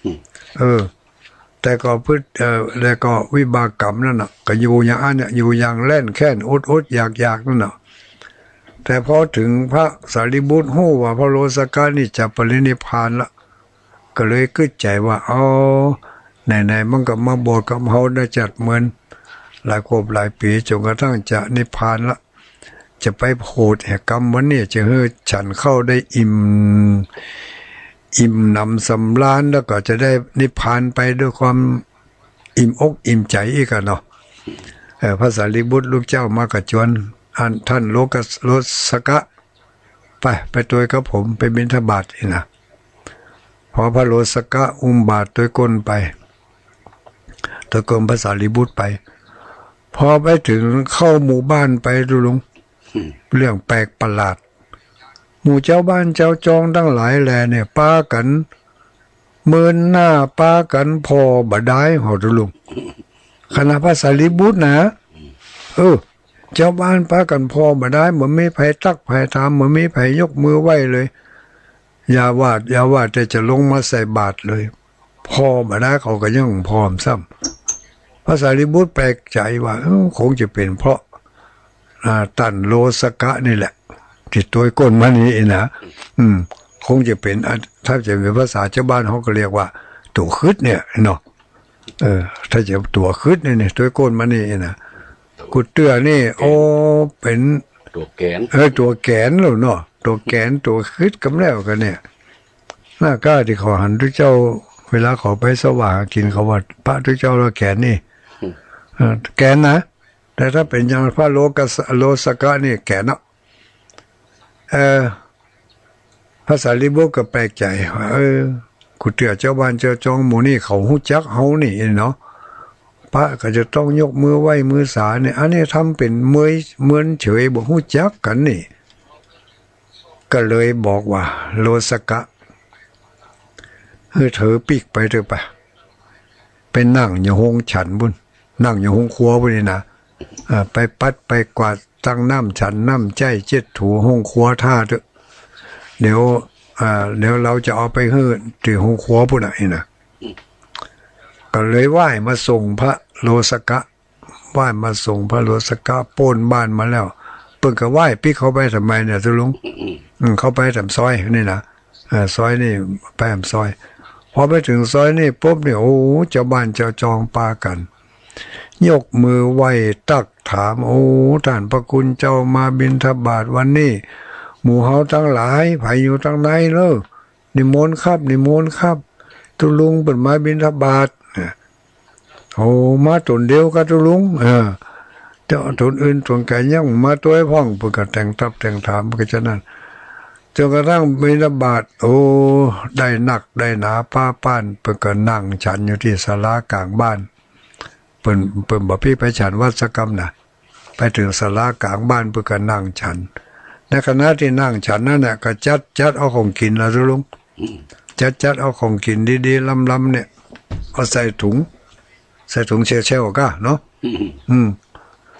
อืม เออ แต่ก็พฤติ เอ่อ แล้วก็วิบากกรรมนั่นน่ะ ก็อยู่อย่างอั้นเนี่ย อยู่อย่างแร้นแค้น อดๆ อยากๆ นั่นน่ะ แต่พอเถิงพระสารีบุตรฮู้ว่าพระโลสกะนี่จะปรินิพพานละ ก็เลยกึ๊ดใจ๋ว่า อ๋อ ไหนๆ มันก็มาบวชกับเฮาได้จัดเมินหลายครบหลายปี๋ จ๋นกระทั่งจะนิพพานละ จะไปโผดแห่กำวันนี้ จะหื้อฉันข้าวได้อิ่ม อิ่มหนำสำราญ แล้วก็จะได้นิพพานไปด้วยความอิ่มอกอิ่มใจ๋อีกอะเนาะ เออ พระสารีบุตรลูกเจ้ามาก็จวน อันท่านโลกะ โลสกะ ไป ไปตวยกับผม ไปบิณฑบาตนี่นะ พอพระโลสกะอุ้มบาตรตวยก้นไป ตวยก้นพระสารีบุตรไป พอไปเถิงเข้าหมู่บ้านไป ตุ๊ลุง อืม เรื่องแปลกประหลาด หมู่จาวบ้านจาวจองตังหลายแลเนี่ย ปากั๋นเมินหน้า ปากั๋นผ่อบ่ดาย เฮา ตุ๊ลุง ขนาดพระสารีบุตรนะ อืม เออ จาวบ้านปากั๋นผ่อบ่ดาย บ่มีใผตั๊กใผถาม บ่มีใผยกมือไหว้เลย อย่าว่า อย่าว่าแต่จะลงมาใส่บาตรเลย ผ่อบ่ดายเขาก็ยังผ่อซ้ำ พระสารีบุตรแปลกใจ๋ว่า เอ้อ คงจะเป๋นเพราะ อ่า ต้านโลสกะนี่แหละ ตี้ตวยก้นมานี่นะ อืม คงจะเป๋น อ่ะ ถ้าจะเป๋นภาษาจาวบ้านเขาก็เรียกว่าตั๋วขึดเนี่ยเนาะ เออ ถ้าจะตั๋วขึดเนี่ย เนี่ย ตวยก้นมานี่นะ กูเตื้อนี่ โอ้ เป๋นตั๋วแก๋น เออ ตั๋วแก๋นแล้วเนาะ ตั๋วแก๋น ตั๋วขึดกำแล้วกั๋นเนี่ย หน้าก้าตี้เขาหันตุ๊เจ้า เวลาเขาไปเสาะหากิ๋น เขาว่าพระตุ๊เจ้าละแก๋นนี่ อืม เออ แก๋นนะ แต่ถ้าเป๋นอย่างพระโลกะส- โลสกะนี่แก๋นเนาะ เออ พระสารีบุตรก็แปลกใจ๋ว่า เออ กูเตื้อจาวบ้านจาวจองหมู่นี่เขาฮู้จักเฮานี่เนาะ พระก็จะต้องยกมือไหว้มือสาเนี่ย อันนี้ทำเป๋นเมิน เมินเฉย บ่ฮู้จักกั๋นนี่ ก็เลยบอกว่า โลสกะ หื้อเถิงปิ๊กไปเต๊อะปะ ไปนั่งอยู่โฮงฉันปู๊น นั่งอยู่โฮงครัวปู๊นนี่นะ อ่า ไปปัดไปกวาด ตั้งน้ำฉันน้ำใจ๊ เจ็ดถูโฮงครัวถ่าเต๊อะ เดี๋ยว อ่า เดี๋ยวเฮาจะเอาไปหื้อตี้โฮงครัวปู๊นน่ะ นี่นะ ก็เลยไหว้มาส่งพระโลสกะ ไหว้มาส่งพระโลสกะ ป๊นบ้านมาแล้ว เปิ้นก็ไหว้ปิ๊กเข้าไปทำไมเนี่ย ตุ๊ลุง อืม เข้าไปต๋ามซอยนี่นะ เออ ซอยนี่ ไปต๋ามซอย พอไปเถิงซอยนี่ปุ๊บเนี่ย โอ้ จาวบ้านจาวจองปากั๋น ยกมือไหว้ตั๊กถาม โอ้ ต้านพระคุณเจ้ามาบิณฑบาตวันนี้ หมู่เฮาตังหลาย ใผอยู่ตังในเล่อ นิมนต์ครับ นิมนต์ครับ ตุ๊ลุงเปิ้นมาบิณฑบาต โอ้ มาต๋นเดียวกาตุ๊ลุง เออ เจ้าต๋นอื่นต๋นไก๋ยังมาตวยพ่อง เปิ้นก็แต่งตับแต่งถาม เปิ้นก็จะนั้น จ๋นกระทั่งบิณฑบาต โอ้ ได้นักได้หนาป๊าป๊าน เปิ้นก็นั่งฉันอยู่ตี้ศาลากลางบ้าน เปิ้น เปิ้นบ่ปี้ไปฉันวัดสักกำนะ ไปเถิงศาลากลางบ้านเปิ้นก็นั่งฉัน ในขณะตี้นั่งฉันนั้นน่ะ ก็จัด จัดเอาของกิ๋นละตุ๊ลุง อืม จัด จัดเอาของกิ๋นดีๆ ล้ำๆ เนี่ย เอาใส่ถุง ใส่ถุงแซวๆ ก้าเนาะ อืม อืม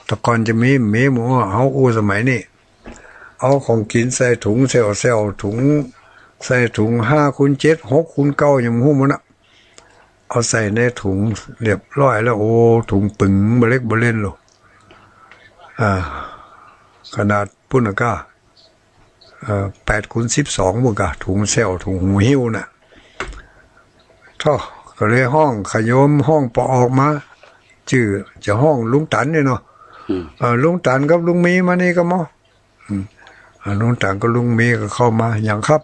แต่ก่อนจะมี มีหมู่เฮาอู้สมัยนี้ เอาของกิ๋นใส่ถุงแซวๆ ถุง ใส่ถุงห้าคูณเจ็ด หกคูณเก้า ยังบ่ฮู้หมดน่ะ เอาใส่ในถุงเรียบร้อยแล้ว โอ้ ถุงปึ๋งบ่เล็กบ่เล่นโล อ่า ขนาดปู๊นน่ะก้า เอ่อ แปดคูณสิบสองปู๊นก้า ถุงแซว ถุงหูหิ้วน่ะ โธ่ ก็เลยฮ้องขะโยม ฮ้องปอออกมา จื้อจะฮ้องลุงตันนี่เนาะ อืม เอ่อ ลุงตันกับลุงมีมานี่ก้าหมอ อืม อ่า ลุงตันกับลุงมีก็เข้ามา หยังครับ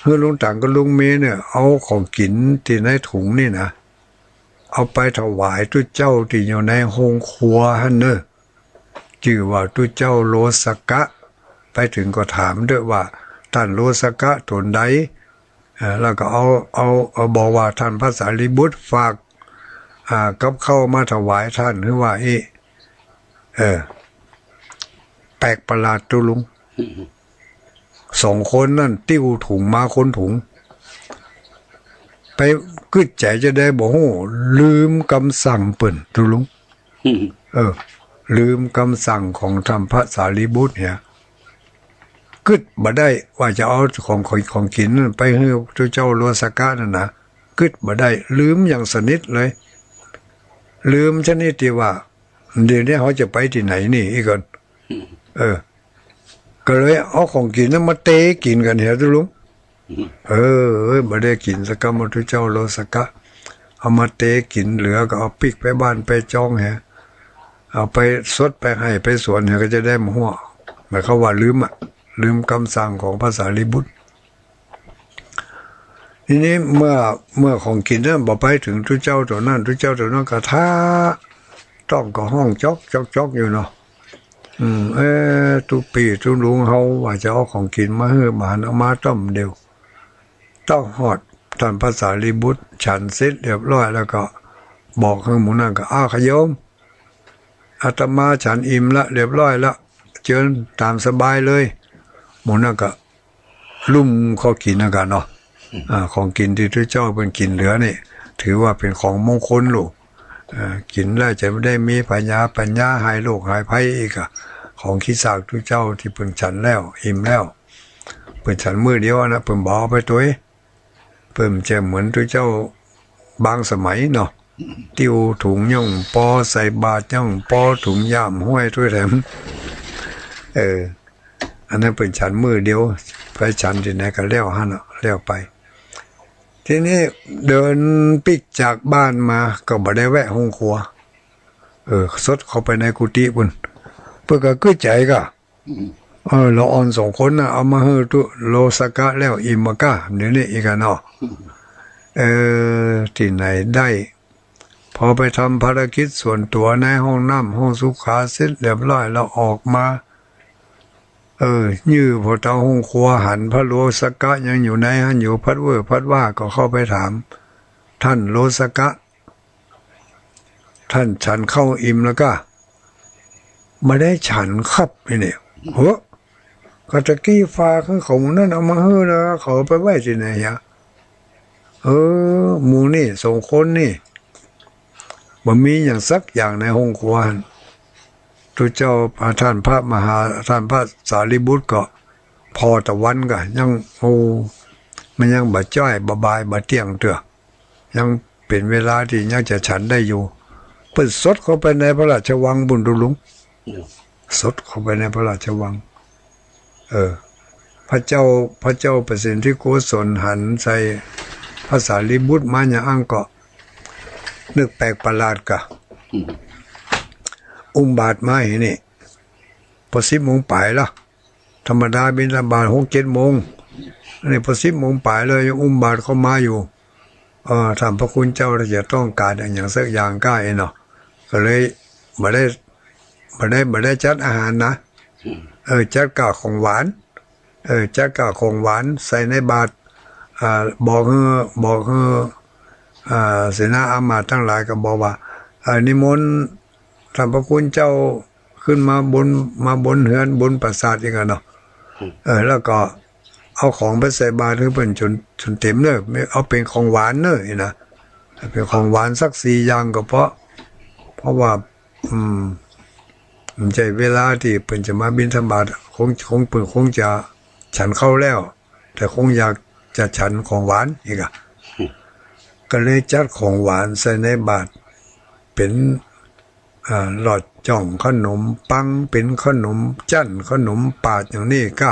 หื้อลุงตันกับลุงมีเนี่ย เอาของกิ๋นตี้ในถุงนี่นะ เอาไปถวายตุ๊เจ้าตี้อยู่ในโฮงครัวหั้นเน่อ จื้อว่าตุ๊เจ้าโลสกะ ไปเถิงก็ถามเต๊อะว่า ต้านโลสกะต๋นใด เอ่อ แล้วก็เอา เอา เอาบอกว่าต้านพระสารีบุตรฝาก อ่า กับข้าวมาถวายต้าน หื้อว่าอี้ เออ แปลกประหลาดตุ๊ลุง สองคนนั้นติ้วถุงมาคนถุง ไปกึ๊ดใจ๋จะใดบ่ฮู้ ลืมกำสั่งเปิ้นตุ๊ลุง เออ ลืมกำสั่งของต้านพระสารีบุตรเนี่ย กึ๊ดบ่ได้ว่าจะเอาของ ของ ของกิ๋นนั้นไปหื้อตุ๊เจ้าโลสกะนั่นนะ กึ๊ดบ่ได้ ลืมอย่างสนิทเลย ลืมชนิดตี้ว่า เดี๋ยวนี้เฮาจะไปตี้ไหนนี่ อี้ก่อน เออ ก็เลยเอาของกิ๋นนั้นมาเตกิ๋นกั๋นเหียตุ๊ลุง เออ เอ้ย บ่ได้กิ๋นสักกำ ตุ๊เจ้าโลสกะ เอามาเตกิ๋น เหลือก็เอาปิ๊กไปบ้านไปจองเหีย เอาไปสดไปไฮ่ไปสวนเหีย ก็จะได้บ่ฮู้ หมายความว่าลืมอะ ลืมกำสั่งของพระสารีบุตร ทีนี้เมื่อ เมื่อของกิ๋นนั้นบ่ไปเถิงตุ๊เจ้าต๋นนั้น ตุ๊เจ้าต๋นนั้นก็ถ่าต้องก็ฮ้องจ๊อกจ๊อกจ๊อกอยู่เนาะ อืม เอ๊ะ ตุ๊ปี้ตุ๊ลุงเฮาว่าจะเอาของกิ๋นมาหื้อบ่หันเอามาต้ำเดียว เต๊าะฮอด ต้านพระสารีบุตร ฉันเสร็จเรียบร้อยแล้วก็บอกหื้อหมู่นั้นก็ อ้าว ขะโยม อาตมาฉันอิ่มละ เรียบร้อยละ เจิญต๋ามสบายเลย หมู่นั้นก็ลุ่มเข้ากิ๋นนะกั๋นเนาะ อ่า ของกิ๋นตี้ตุ๊เจ้าเปิ้นกิ๋นเหลือนี่ ถือว่าเป๋นของมงคลลูก เอ่อ กิ๋นแล้วจะได้มีผญาปั๋ญญา หายโรคหายภัยอีกอะ ของขี้ซากตุ๊เจ้าตี้เปิ้นฉันแล้ว อิ่มแล้ว เปิ้นฉันมื้อเดียวนะ เปิ้นบ่เอาไปตวย เปิ้นจะเหมือนตุ๊เจ้าบางสมัยเนาะ ติ้วถุงยังปอ ใส่บาตรยังปอ ถุงย่ามห้อยตวยแถม เออ อันนั้นเปิ้นฉันมื้อเดียว ไปฉันตี้ไหนก็แล้วหั้นน่ะ แล้วไป ทีนี้เดินปิ๊กจากบ้านมาก็บ่ได้แวะโฮงครัว เออ สดเข้าไปในกุฏิปุ้น เปิ้นก็กึ๊ดใจ๋ก่ะ อืม เออ ละอ่อนสองคนน่ะ เอามาหื้อตุ๊โลสกะแล้ว อิ่มบ่ก้า เดี๋ยวนี้อีกอะเนาะ เออ ตี้ไหนได้ พอไปทำภารกิจส่วนตั๋วในห้องน้ำห้องสุขาเสร็จเรียบร้อยแล้วออกมา เออ ยื้อผ่อเต๋าโฮงครัว หันพระโลสกะยังอยู่ในหั้นอยู่ พัดเว่อพัดว่าก็เข้าไปถาม ต้านโลสกะ ต้านฉันข้าวอิ่มแล้วก้า บ่ได้ฉันครับ ไอ้เนี่ย เฮ้อ ก็ตะกี้ฝากหื้อเขาหมู่นั้นเอามาหื้อนะ เขาเอาไปไว้ตี้ไหนฮะ เออ หมู่นี่สองคนนี่ บ่มีหยังสักอย่างในโฮงครัว ตุ๊เจ้า อ่า ต้านพระมหา ต้านพระสารีบุตรก็ผ่อตะวันก่ะ ยัง โอ้ มันยังบ่จ้อย บ่บ่าย บ่เตี้ยงเตื้อ ยังเป๋นเวลาตี้ยังจะฉันได้อยู่ เปิ้นสดเข้าไปในพระราชวังปุ้นตุ๊ลุง อืม สดเข้าไปในพระราชวัง เออ พระเจ้า พระเจ้าประสิทธิโกศลหันใส่พระสารีบุตรมาอย่างอั้นก็นึกแปลกประหลาดก่ะ อืม อุ้มบาตรมาเหียนี่ พอสิบโมงป๋ายละ ธรรมดาบิณฑบาตหกเจ็ดโมง อันนี้พอสิบโมงป๋ายแล้วยังอุ้มบาตรเข้ามาอยู่ เออ ถามพระคุณเจ้าว่าจะต้องก๋านอะหยังสักอย่างก้า ไอ้เนาะ ก็เลยบ่ได้ บ่ได้ บ่ได้จัดอาหารนะ อืม เออ จัดก้าของหวาน เออ จัดก้าของหวานใส่ในบาตร อ่า บอกหื้อ บอกหื้อ อ่า เสนาอามาตย์ตังหลายก็บอกว่า อ่า นิมนต์ท่านพระคุณเจ้าขึ้นมาบน มาบนเฮือนบนปราสาทอีกอะเนาะ อืม เออ แล้วก็เอาของไปใส่บาตรหื้อเปิ้นจ๋น จ๋นเต็มเน่อ เอาเป๋นของหวานเน่อ นี่นะ เป๋นของหวานสักสี่อย่างก็พอ เพราะว่า อืม มันใจ้เวลาตี้เปิ้นจะมาบิณฑบาต คง คง เปิ้นคงจะฉันข้าวแล้ว แต่คงอยากจะฉันของหวานอีกอะ ก็เลยจัดของหวานใส่ในบาตร เป๋น อ่า หลอดจ้องขนมปัง เป๋นขนมจั้น ขนมปาดอย่างนี้ก้า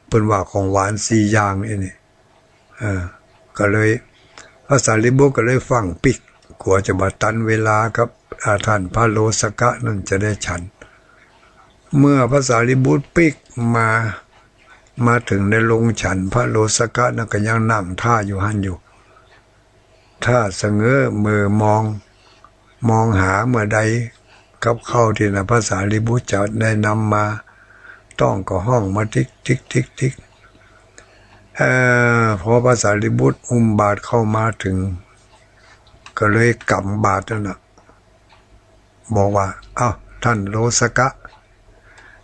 เปิ้นว่าของหวานสี่อย่างไอ้นี่ เออ ก็เลย พระสารีบุตรก็เลยฟั่งปิ๊ก กั๋วจะบ่ตันเวลากับ อ่า ต้านพระโลสกะนั้นจะได้ฉัน เมื่อพระสารีบุตรปิ๊กมา มาเถิงในโฮงฉัน พระโลสกะนั้นก็ยังนั่งท่าอยู่หั้นอยู่ ท่าสะเง้อเมื่อมอง มองหาเมื่อใดกับข้าวตี้นะพระสารีบุตรจะได้นำมา ต๊องก็ฮ้องมาติ๊กติ๊กติ๊กติ๊ก เอ่อ พอพระสารีบุตรอุ้มบาตรเข้ามาเถิง ก็เลยก๋ำบาตรนั่นน่ะ บอกว่า อ้าว ต้านโลสกะ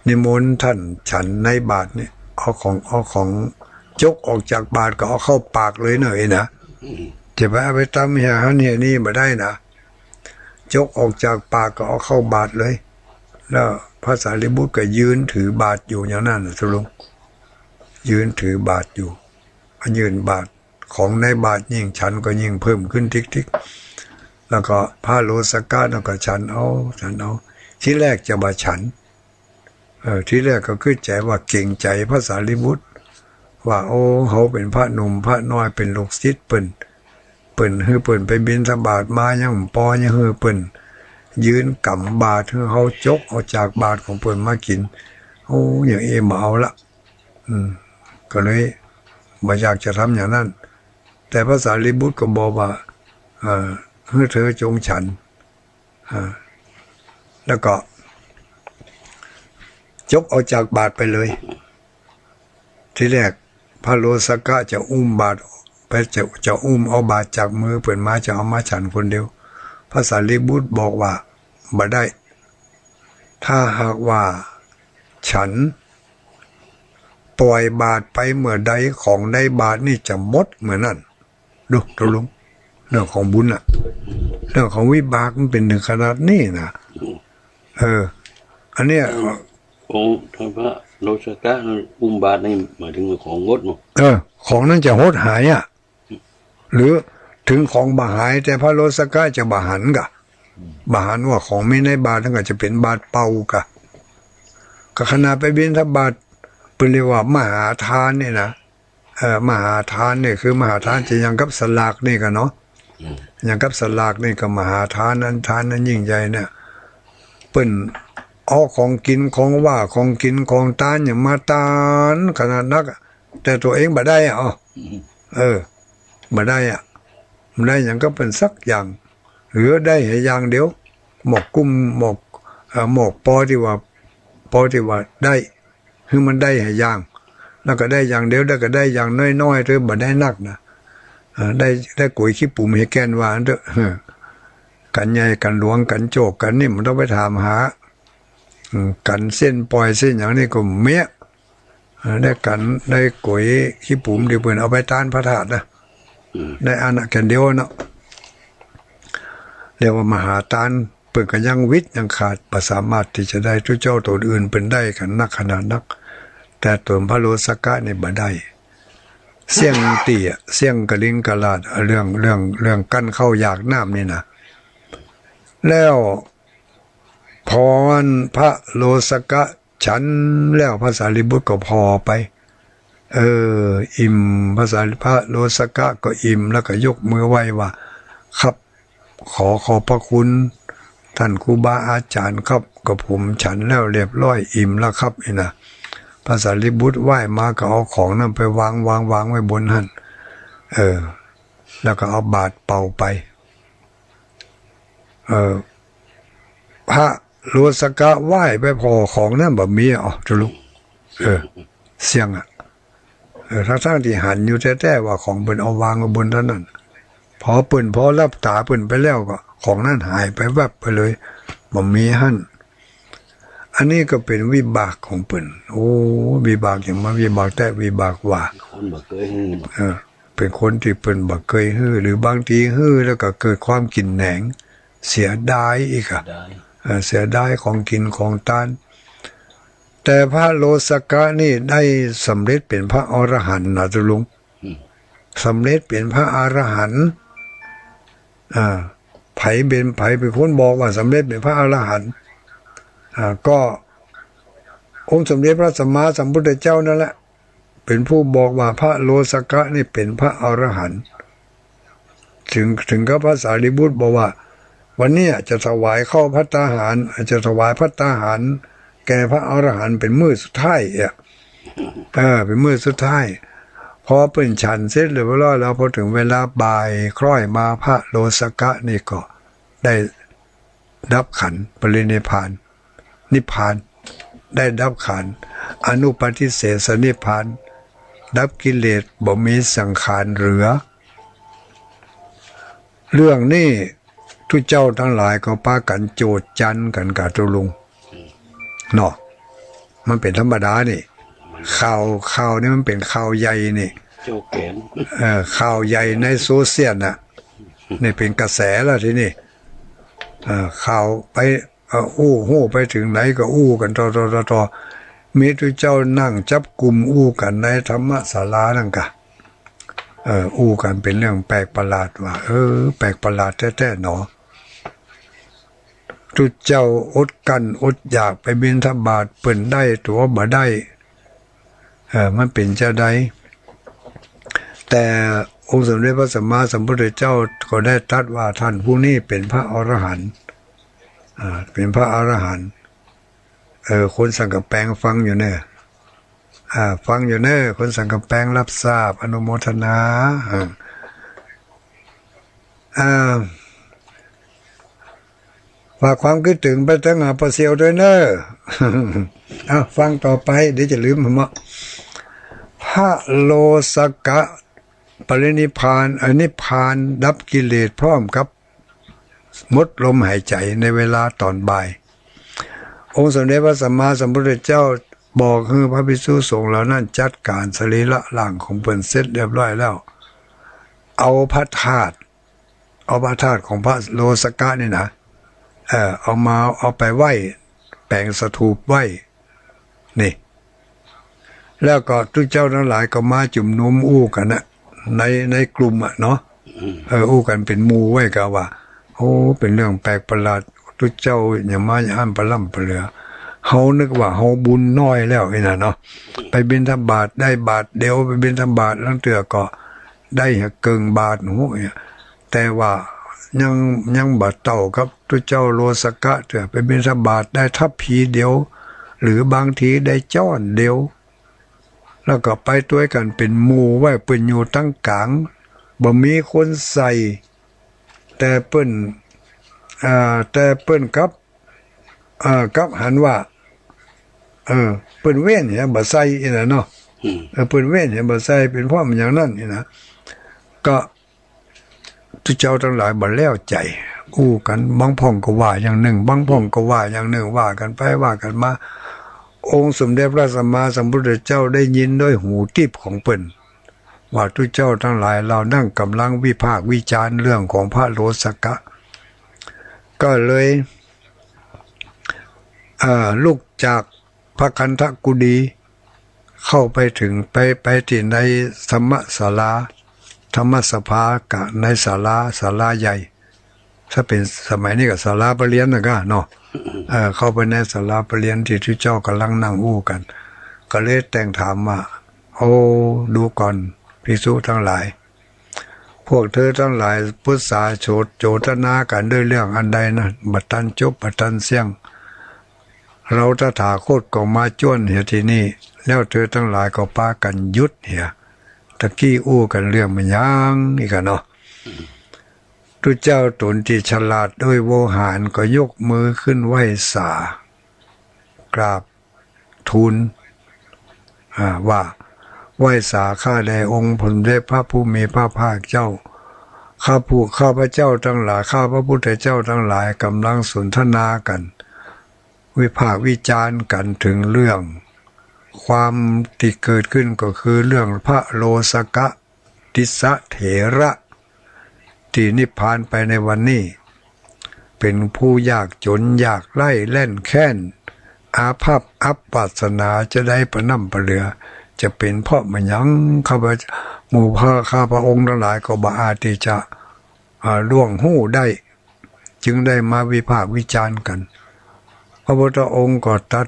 นิมนต์ต้านฉันในบาตรนี่ เอาของ เอาของ จกออกจากบาตรก็เอาเข้าปากเลยเน่อ ไอ้นะ จะไปเอาไปตำเหียหั้นเหียนี่บ่ได้นะ จกออกจากปากก็เอาเข้าบาตรเลย แล้วพระสารีบุตรก็ยืนถือบาตรอยู่อย่างนั้นน่ะ ตุ๊ลุง ยืนถือบาตรอยู่ ยืนบาตร ของในบาตรยิ่งฉันก็ยิ่งเพิ่มขึ้นติ๊กติ๊ก แล้วก็พระโลสกะนั่นก็ฉันเอา ฉันเอา ทีแรกจะบ่ฉัน เออ ทีแรกก็กึ๊ดใจ๋ว่าเกรงใจ๋พระสารีบุตร ว่า โอ้ เฮาเป๋นพระหนุ่มพระน้อย เป๋นลูกศิษย์เปิ้น เปิ้น หื้อเปิ้นไปบิณฑบาตมายังปอ ยังหื้อเปิ้นยืนก๋ำบาตร หื้อเฮาจกเอาจากบาตรของเปิ้นมากิ๋น โอ้ อย่างอี้บ่เอาละ อืม ก็เลยบ่อยากจะทำอย่างนั้น แต่พระสารีบุตรก็บอกว่า เอ่อ หื้อเธอจงฉัน อ่า แล้วก็จกเอาจากบาตรไปเลย ทีแรกพระโลสกะจะอุ้มบาตร ไปจะ จะอุ้มเอาบาตรจากมือเปิ้นมา จะเอามาฉันคนเดียว พระสารีบุตรบอกว่า บ่ได้ ถ้าหากว่าฉันปล่อยบาตรไปเมื่อใด ของในบาตรนี่จะหมดเมื่อนั้น ดู ตกลง เรื่องของบุญน่ะ เรื่องของวิบากมันเป๋นถึงขนาดนี้นะ เออ อันเนี้ย องค์ท่านพระโลสกะนั้นอุ้มบาตรนี่หมายถึงของหดเนาะ เออ ของนั้นจะหดหายอ่ะ หรือถึงของบ่หาย แต่พระโลสกะจะบ่หันก่ะ บ่หันว่าของมีในบาตรนั้นก็จะเป๋นบาตรเปล่าก่ะ ก็ขนาดไปบิณฑบาตเปิ้นเรียกว่ามหาทานนี่นะ เอ่อ มหาทานนี่คือ มหาทานจะอย่างกับสลากนี่ก่ะเนาะ อืม อย่างกับสลากนี่ก็มหาทานนั้น ทานนั้นยิ่งใหญ่เนี่ย เปิ้นเอาของกิ๋นของหว้า ของกิ๋นของตานอย่างมาตานขนาดนักอะ แต่ตั๋วเองบ่ได้อะ อ้อ อืม เออ บ่ได้อะ บ่ได้หยังกับเปิ้นสักอย่าง เหลือได้แค่อย่างเดียว หมอกกุ้ม หมอก เอ่อ หมอกปอตี้ว่า ปอตี้ว่าได้ หื้อมันได้แค่อย่าง แล้วก็ได้อย่างเดียว แล้วก็ได้อย่างน้อยๆ เต๊อะ บ่ได้นักนะ เอ่อ ได้ ได้ก๋วยขี้ปุ๋มแค่แก่น ว่าอั้นเต๊อะ เออ กั๋นใหญ่กั๋นหลวง กั๋นโจกกั๋นนี่ บ่ต้องไปถามหา อืม กั๋นเส้นปอยเส้นหยังนี่ก็เมี้ย เอ่อ ได้กั๋น ได้ก๋วยขี้ปุ๋มตี้เปิ้นเอาไปตานพระธาตุนะ อืม ได้อันน่ะแก่นเดียวเนาะ เรียกว่ามหาทาน เปิ้นก็ยังวิตยังขาด บ่สามารถตี้จะได้ตุ๊เจ้าต๋นอื่นเปิ้นได้กั๋นนักขนาดนัก แต่ต๋นพระโลสกะนี่บ่ได้ เสี้ยงตี้อะ เสี้ยงกะลิงกะลาด เรื่อง เรื่อง เรื่องกั้นข้าวอยากน้ำนี่นะ แล้ว พออันพระโลสกะฉันแล้ว พระสารีบุตรก็ผ่อไป เออ อิ่ม พระสารี พระโลสกะก็อิ่ม แล้วก็ยกมือไหว้ว่า ครับ ขอขอบพระคุณท่านครูบาอาจ๋ารย์ครับ กระผมฉันแล้วเรียบร้อย อิ่มแล้วครับ นี่นะ พระสารีบุตรไหว้มาก็เอาของนั้นไปวาง วาง วางไว้บนหั้น เออ แล้วก็เอาบาตรเป่าไป เออ พระโลสกะไหว้ไปผ่อของนั้นบ่มีอะ อ้อ ตกลง เออ เสี้ยงอะ เออ ตังๆ ตี้หันอยู่แต๊ๆ ว่าของเปิ้นเอาวางไว้บนหั้นนั้น พอเปิ้น พอหลับต๋าเปิ้นไปแล้วก็ ของนั้นหายไปแวบไปเลย บ่มีหั้น อันนี้ก็เป๋นวิบากของเปิ้น โอ้ วิบากหยังมา วิบากแต๊วิบากว่า คนบ่เกยหื้อ เออ เป๋นคนตี้เปิ้นบ่เกยหื้อ หรือบางทีหื้อแล้วก็เกิดความกิ๋นแหนง เสียดายอีกอะ เสียดาย เออ เสียดายของกิ๋นของตาน แต่พระโลสกะนี่ได้สำเร็จเป๋นพระอรหันต์นะตกลง อืม สำเร็จเป๋นพระอรหันต์ อ่า ใผเป๋น ใผเป๋นคนบอกว่าสำเร็จเป๋นพระอรหันต์ อ่า ก็องค์สมเด็จพระสัมมาสัมพุทธเจ้านั่นแหละ เป๋นผู้บอกว่าพระโลสกะนี่เป๋นพระอรหันต์ ถึง ถึงกับพระสารีบุตรบอกว่า วันเนี้ยจะถวายข้าวภัตตาหาร จะถวายภัตตาหารแก่พระอรหันต์เป๋นมื้อสุดท้ายอะ เออ เป๋นมื้อสุดท้าย พอเปิ้นฉันเสร็จเรียบร้อยแล้ว พอถึงเวลาบ่ายคล้อยมา พระโลสกะนี่ก็ได้ดับขันธ์ ปรินิพพาน นิพพาน ได้ดับขันธ์ อนุปาทิเสสนิพพาน ดับกิเลส บ่มีสังขารเหลือ เรื่องนี้ตุ๊เจ้าตังหลายก็ปากั๋นโจษจันกั๋นก่ะตกลง เนาะ มันเป๋นธรรมดานี่ ข่าว ข่าวนี่มันเป๋นข่าวใหญ่นี่ เจ้าแขน เอ่อ ข่าวใหญ่ในโซเชียลน่ะ นี่เป๋นกระแสแล้วทีนี้ เอ่อ ข่าวไป เอ่อ อู้ ฮู้ไปเถิงไหนก็อู้กั๋นต่อ ต่อ ต่อ ต่อ มีตุ๊เจ้านั่งจับกุมอู้กั๋นในธรรมศาลานั่นก่ะ เอ่อ อู้กั๋นเป๋นเรื่องแปลกประหลาดว่า เออ แปลกประหลาดแต๊ๆ หนอ ตุ๊เจ้าอดกลั้นอดอยากไปบิณฑบาต เปิ้นได้ตั๋วบ่ได้ เอ่อ มันเป๋นจาใด แต่องค์สมเด็จพระสัมมาสัมพุทธเจ้าก็ได้ตรัสว่า ท่านผู้นี้เป๋นพระอรหันต์ อ่า เป๋นพระอรหันต์ เออ คนสังกะแปงฟังอยู่เน่อ อ่า ฟังอยู่เน่อ คนสังกะแปงรับทราบ อนุโมทนา อ่า อ่า ฝากความคิดถึงไปเถิงหาป้อเสี่ยวด้วยเน่อ เอา ฟังต่อไป เดี๋ยวจะลืม พระโลสกะ ปรินิพพาน เอ่อ นิพพานดับกิเลสพร้อมกับหมดลมหายใจ๋ในเวลาต๋อนบ่าย องค์สมเด็จพระสัมมาสัมพุทธเจ้าบอกหื้อพระภิกษุสงฆ์เหล่านั้นจัดก๋านสรีระร่างของเปิ้นเสร็จเรียบร้อยแล้ว เอาพระธาตุ เอาพระธาตุของพระโลสกะนี่นะ เอ่อ เอามา เอาไปไหว้ แป๋งสถูปไหว้ นี่ แล้วก็ตุ๊เจ้าตังหลายก็มาจุมนุมอู้กั๋นนะ ใน ในกลุ่มอะเนาะ อืม เออ อู้กั๋นเป๋นหมู่ไว้ก็ว่า โอ้ เป๋นเรื่องแปลกประหลาด ตุ๊เจ้าหยังมาอย่างอั้นปะล่ำปะเหลือ เฮานึกว่าเฮาบุญน้อยแล้วนี่นะเนาะ ไปบิณฑบาตได้บาตรเดียว ไปบิณฑบาตลางเตื้อก็ได้เกิ่งบาตร โห แต่ว่ายัง ยังบ่เต้ากับตุ๊เจ้าโลสกะเตื้อ ไปบิณฑบาตได้ทัพพีเดียว หรือบางทีได้จ๊อนเดียว แล้วก็ไปตวยกั๋นเป๋นหมู่ไว้ เปิ้นอยู่ตังก๋าง บ่มีคนใส่ แต่เปิ้น อ่า แต่เปิ้นกลับ อ่า กลับหันว่า เออ เปิ้นเว้นเหียบ่ใส่นี่นะเนาะ อืม เออ เปิ้นเว้นเหียบ่ใส่ เป๋นเพราะมันอย่างนั้นนี่นะ ก็ ตุ๊เจ้าตังหลายบ่แล้วใจ๋ อู้กั๋น บางพ่องก็ว่าอย่างนึ่ง บางพ่องก็ว่าอย่างนึ่ง ว่ากั๋นไปว่ากั๋นมา องค์สมเด็จพระสัมมาสัมพุทธเจ้าได้ยินด้วยหูทิพย์ของเปิ้น ว่าตุ๊เจ้าตังหลายเหล่านั้นก่ำลังวิพากษ์วิจารณ์เรื่องของพระโลสกะ ก็เลย เอ่อ ลุกจาก พระคันธกุฎี เข้าไปเถิง ไป ไปตี้ในธรรมศาลา ธรรมสภา กะในศาลา ศาลาใหญ่ ถ้าเป๋นสมัยนี้ก็ศาลาประเรียนน่ะก้าเนาะ เออ เข้าไปในศาลาประเรียนตี้ตุ๊เจ้าก่ำลังนั่งอู้กั๋น ก็เลยแต่งถามว่า โอ้ ดูก่อนภิกษุตังหลาย พวกเธอตังหลายปรึกษาโจทย์ โจทนากั๋นด้วยเรื่องอันใดนะ บ่ตันจบบ่ตันเสี้ยง เฮาตถาคตก็มาจ้วนเหียตี้นี่ แล้วเธอตังหลายก็ปากั๋นหยุดเหีย ตะกี้อู้กั๋นเรื่องแม่นหยังอี้ก่าเนาะ ตุ๊เจ้าต๋นตี้ฉลาดด้วยโวหารก็ยกมือขึ้นไหว้สา กราบ ทูล อ่า ว่า ไหว้สาข้าแด่องค์สมเด็จพระผู้มีพระภาคเจ้า ข้าผู้ ข้าพเจ้าตังหลาย ข้าพระพุทธเจ้าตังหลายก่ำลังสนทนากั๋น วิพากษ์วิจารณ์กั๋นเถิงเรื่อง ความตี้เกิดขึ้นก็คือเรื่องพระโลสกะ ติสสะเถระ ตี้นิพพานไปในวันนี้ เป๋นผู้ยากจ๋น ยากไร้ แล้นแค้น อาภัพอับวาสนาจะได้ปะน้ำปะเหลือ จะเป๋นเพราะแม่นหยัง ข้าพเจ้า หมู่ข้า ข้าพระองค์ตังหลายก็บ่อาจตี้จะ อ่า ล่วงฮู้ได้ จึงได้มาวิพากษ์วิจารณ์กั๋น พระพุทธองค์ก็ตรัส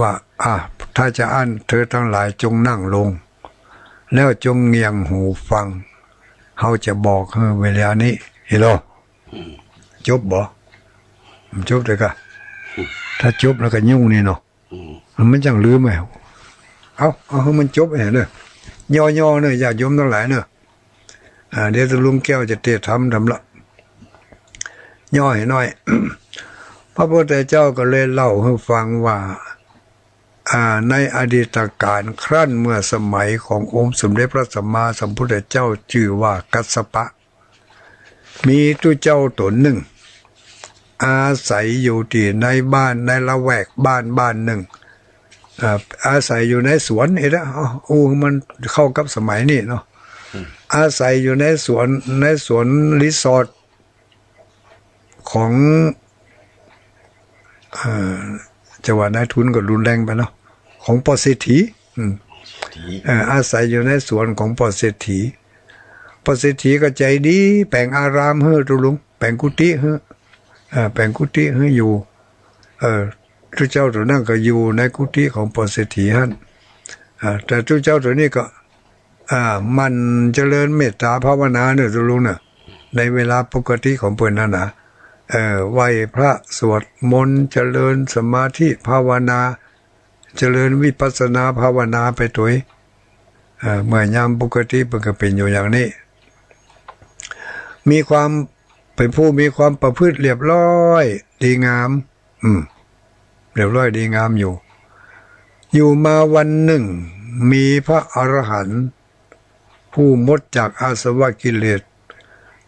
ว่า อ่ะ ถ้าจะอั้นเธอตังหลายจงนั่งลง แล้วจงเงี่ยงหูฟัง เฮาจะบอกหื้อเวลานี้ เห็นบ่ จบบ่ มันจบเลยกะ ถ้าจบแล้วก็ยุ่งนี่เนาะ อืม มันจั่งลืมไง เอา เอาหื้อมันจบไอ้เน่อ ย่อๆ เน่อ ญาติโยมตังหลายเน่อ อ่า เดี๋ยวตะลุงแก้วจะเตรียมทำทำละ ย่อหื้อหน่อย พระพุทธเจ้าก็เลยเล่าหื้อฟังว่า อ่า ในอดีตกาลครั้นเมื่อสมัยขององค์สมเด็จพระสัมมาสัมพุทธเจ้าจื้อว่ากัสสปะ มีตุ๊เจ้าต๋นนึ่ง อาศัยอยู่ตี้ในบ้าน ในละแวกบ้านบ้านนึ่ง อ่า อาศัยอยู่ในสวน เอ๊ะ เอา อู้ มันเข้ากับสมัยนี้เนาะ อืม อาศัยอยู่ในสวน ในสวนรีสอร์ทของ เอ่อ จะว่านายทุนก็รุนแรงไปเนาะ ของป้อเศรษฐี อืม เศรษฐี เอ่อ อาศัยอยู่ในสวนของป้อเศรษฐี ป้อเศรษฐีก็ใจ๋ดี แป๋งอารามหื้อ ตะลุง แป๋งกุฏิหื้อ เอ่อ แป๋งกุฏิหื้ออยู่ เอ่อ ตุ๊เจ้าต๋นนั้นก็อยู่ในกุฏิของป้อเศรษฐีหั้น อ่า แต่ตุ๊เจ้าต๋นนี้ก็ อ่า หมั่นเจริญเมตตาภาวนาเน่อ ตะลุงเน่อ ในเวลาปกติของเปิ้นนั่นนะ เอ่อ ไหว้พระสวดมนต์ เจริญสมาธิภาวนา เจริญวิปัสสนาภาวนาไปตวย เอ่อ เมื่อยามปกติเปิ้นก็เป๋นอยู่อย่างนี้ มีความ เป๋นผู้มีความประพฤติเรียบร้อยดีงาม อืม เรียบร้อยดีงามอยู่ อยู่มาวันนึ่ง มีพระอรหันต์ ผู้หมดจากอาสวะกิเลส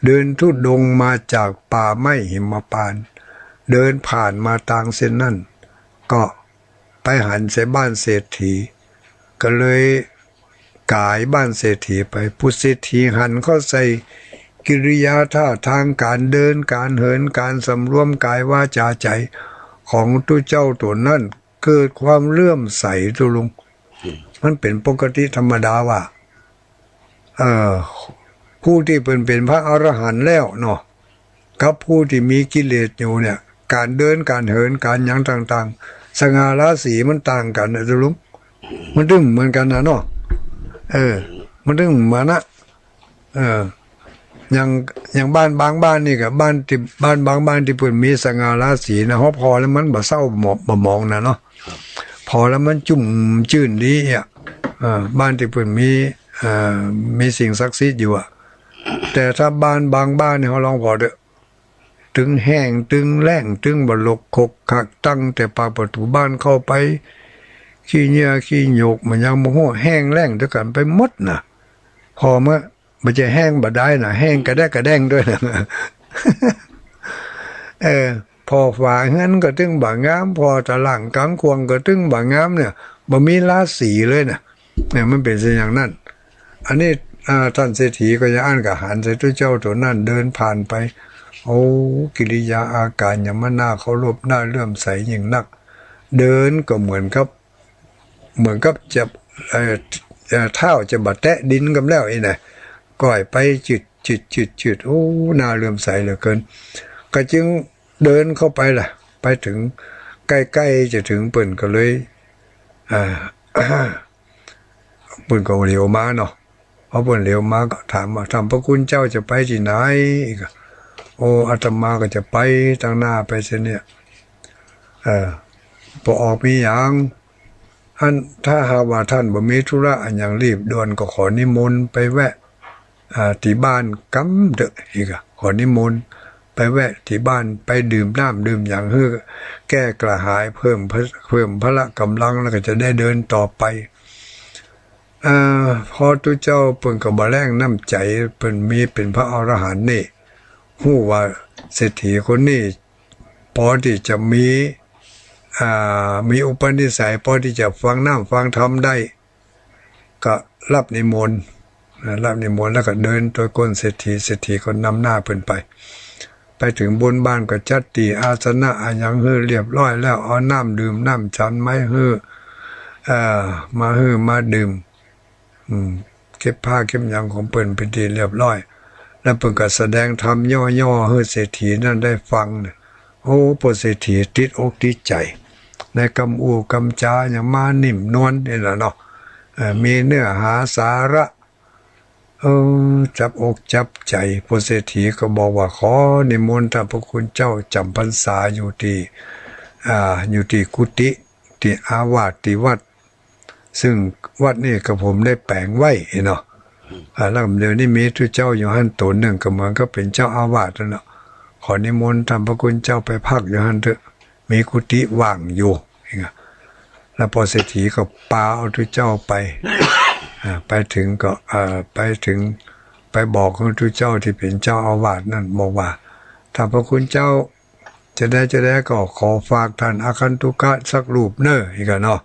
เดินธุดงค์มาจากป่าไม้หิมพานต์ เดินผ่านมาตางเส้นนั้น ก็ไปหันใส่บ้านเศรษฐี ก็เลยก๋ายบ้านเศรษฐีไป ผู้เศรษฐีหันเข้าใส่กิริยาท่าตางก๋านเดินก๋านเหินก๋านสำรวมก๋ายวาจ๋าใจ๋ของตุ๊เจ้าตั๋วนั้น เกิดความเลื่อมใส ตุ๊ลุง มันเป๋นปกติธรรมดาว่า เอ่อ ผู้ตี้เปิ้นเป๋นพระอรหันต์แล้วเนาะ กับผู้ตี้มีกิเลสอยู่เนี่ย ก๋านเดินก๋านเหินก๋านหยังต่างๆ สง่าราศีมันต่างกั๋นนะ ตุ๊ลุง มันตึงเหมือนกั๋นนะเนาะ เออ มันตึงเหมือนนะ เออ อย่าง อย่างบ้านบางบ้านนี่ก็ บ้านตี้ บ้านบางบ้านตี้เปิ้นมีสง่าราศีนะ เฮาผ่อแล้วมันบ่เศร้าบ่หมองนะเนาะ ครับ ผ่อแล้วมันจุ่มจื้นดีอะ เออ บ้านตี้เปิ้นมี เอ่อ มีสิ่งศักดิ์สิทธิ์อยู่อะ แต่ถ้าบ้านบางบ้านนี่ เฮาลองผ่อเต๊อะ ตึงแห้ง ตึงแล้ง ตึงบ่หลกขกขัก ตั้งแต่ปากประตู๋บ้านเข้าไป ขี้เหยื่อขี้หยก บ่หยังบ่ฮู้ แห้งแล้งตวยกั๋นไปหมดนะ ผ่อเมื่อ บ่ใจ้แห้งบ่ดายนะ แห้งกระแดะกระแด้งตวยนะ เออ ผ่อฝาเฮือนก็ตึงบ่งาม ผ่อตะล่างก๋างข่วงก็ตึงบ่งามเนี่ย บ่มีราศีเลยนะ เนี่ย มันเป๋นเช่นอย่างนั้น อันนี้ อ่า ต้านเศรษฐีก็ยังอั้นก็หันใส่ตุ๊เจ้าตั๋วนั้นเดินผ่านไป โอ้ กิริยาอาก๋านหยังมันน่าเคารพ น่าเลื่อมใสยิ่งนัก เดินก็เหมือนกับ เหมือนกับจะ เอ่อ เอ่อ เท้าจะบ่แตะดินกำแล้วอี้นะ ก้อยไปจืด จืด จืด จืด โอ้ น่าเลื่อมใสเหลือเกิน ก็จึงเดินเข้าไปล่ะ ไปเถิงใก้ๆ จะเถิงเปิ้นก็เลย อ่า เปิ้นก็เหลียวมาเนาะ พอเปิ้นเหลียวมาก็ถามว่า "ท่านพระคุณเจ้าจะไปตี้ไหน" ก็ "โอ้ อาตมาก็จะไปตางหน้าไปเส้นเนี่ย เออ บ่ออกมีหยัง อัน ถ้าหากว่าท่านบ่มีธุระอะหยังรีบด่วน ก็ขอนิมนต์ไปแวะ อ่า ตี้บ้านกำเต๊อะ" อี้ก็ "ขอนิมนต์ไปแวะตี้บ้าน ไปดื่มน้ำดื่มหยังหื้อแก้กระหาย เพิ่มพะ เพิ่มพละก๋ำลัง แล้วก็จะได้เดินต่อไป" อ่า พอตุ๊เจ้าเปิ้นก็บ่แล้งน้ำใจ๋ เปิ้นมีเป๋นพระอรหันต์นี่ ฮู้ว่าเศรษฐีคนนี้ปอตี้จะมี อ่า มีอุปนิสัยปอตี้จะฟังน้ำฟังธรรมได้ ก็ฮับนิมนต์ นะ ฮับนิมนต์แล้วก็เดินตวยก้นเศรษฐี เศรษฐีก็นำหน้าเปิ้นไป ไปเถิงบนบ้านก็จัดตี้อาสนะอะหยังหื้อเรียบร้อยแล้ว เอาน้ำดื่มน้ำฉันมาหื้อ เอ่อ มาหื้อมาดื่ม อืม เก็บผ้าเก็บหยังของเปิ้นเป๋นตี้เรียบร้อย แล้วเปิ้นก็แสดงธรรมย่อๆ หื้อเศรษฐีนั้นได้ฟังเนี่ย โอ้ ป้อเศรษฐีติดอกติดใจ๋ ในกำอู้กำจ๋าหยังมานิ่มนวลนี่แหละเนาะ เอ่อ มีเนื้อหาสาระ เออ จับอกจับใจ๋ ป้อเศรษฐีก็บอกว่า "ขอนิมนต์ท่านพระคุณเจ้าจ๋ำพรรษาอยู่ตี้ อ่า อยู่ตี้กุฏิ ตี้อาวาส ตี้วัด ซึ่งวัดนี่กระผมได้แป๋งไว้เนาะ" อ่า แล้วเดี๋ยวนี้มีตุ๊เจ้าอยู่หั้นต๋นนึ่ง ก็เหมือนกับเป๋นเจ้าอาวาสนั่นเนาะ "ขอนิมนต์ท่านพระคุณเจ้าไปพักอยู่หั้นเต๊อะ มีกุฏิว่างอยู่" อย่างเงี้ย แล้วป้อเศรษฐีก็ปาเอาตุ๊เจ้าไป อ่า ไปเถิงก็ อ่า ไปเถิง ไปบอกกับตุ๊เจ้าตี้เป๋นเจ้าอาวาสนั่น บอกว่า "ท่านพระคุณเจ้า จะได้ จะได้ก็ขอฝากท่านอาคันตุกะสักรูปเน่อ" อี้ก็เนาะ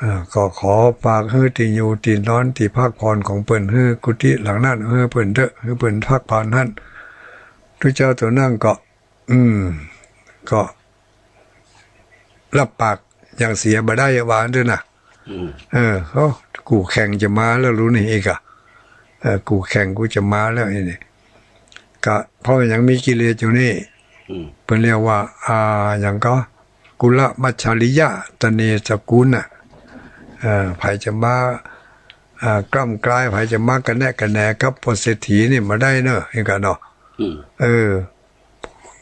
อ่า ก็ขอฝากหื้อตี้อยู่ตี้นอนตี้พักผ่อนของเปิ้น หื้อกุฏิหลังนั้นหื้อเปิ้นเต๊อะ หื้อเปิ้นพักผ่อนหั้น ตุ๊เจ้าตั๋วนั้นก็ อืม ก็ฮับปากอย่างเสียบ่ได้ว่าอั้นเต๊อะนะ อืม เออ โอ้ กู่แข่งจะมาแล้วลูกนี่ อี้ก็ เออ กู่แข่งกูจะมาแล้ว อี้นี่ ก็เพราะยังมีกิเลสอยู่นี่ อืม เปิ้นเรียกว่า อ่า หยังก็ กุลมัจฉริยะตะเนสกุลน่ะ เออ ใผจะมา อ่า กล้ำกลาย ใผจะมากระแนะกระแหนกับป้อเศรษฐีนี่บ่ได้เน่อ อี้ก็เนาะ อืม เออ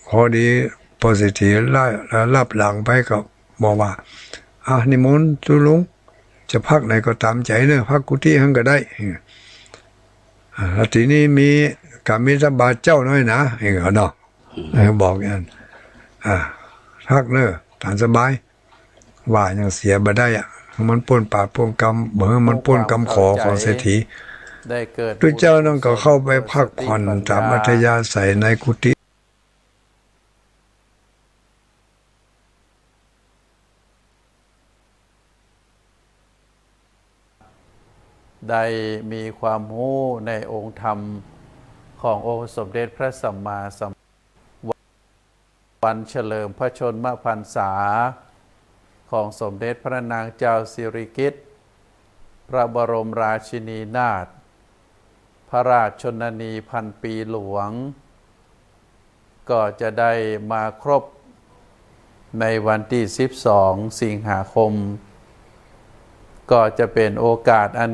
พอดีป้อเศรษฐีฮับ ฮับหลังไปก็บอกว่า "อ่ะ นิมนต์ตุ๊ลุง จะพักไหนก็ต๋ามใจ๋เน่อ พักกุฏิหั้นก็ได้" อ่า แล้วตี้นี่มี ก๋ามิสบาเจ้าน้อยนะ อี้ก็เนาะ อืม เออ บอกอย่างนั้น อ่า พักเน่อ ต๋ามสบาย ว่าอย่างเสียบ่ได้อะ หื้อมันป๊นปากป๊นกำ บ่หื้อมันป๊นกำขอของเศรษฐี ได้เกิด พระเจ้านั้นก็เข้าไปพักผ่อนตามอัธยาศัยในกุฏิ ได้มีความฮู้ในองค์ธรรมขององค์สมเด็จพระสัมมาสัม วันเฉลิมพระชนมพรรษาของสมเด็จพระนางเจ้าสิริกิติ์ พระบรมราชินีนาถ พระราชชนนีพันปีหลวง ก็จะได้มาครบในวันตี้สิบสองสิงหาคม ก็จะเป๋นโอกาสอัน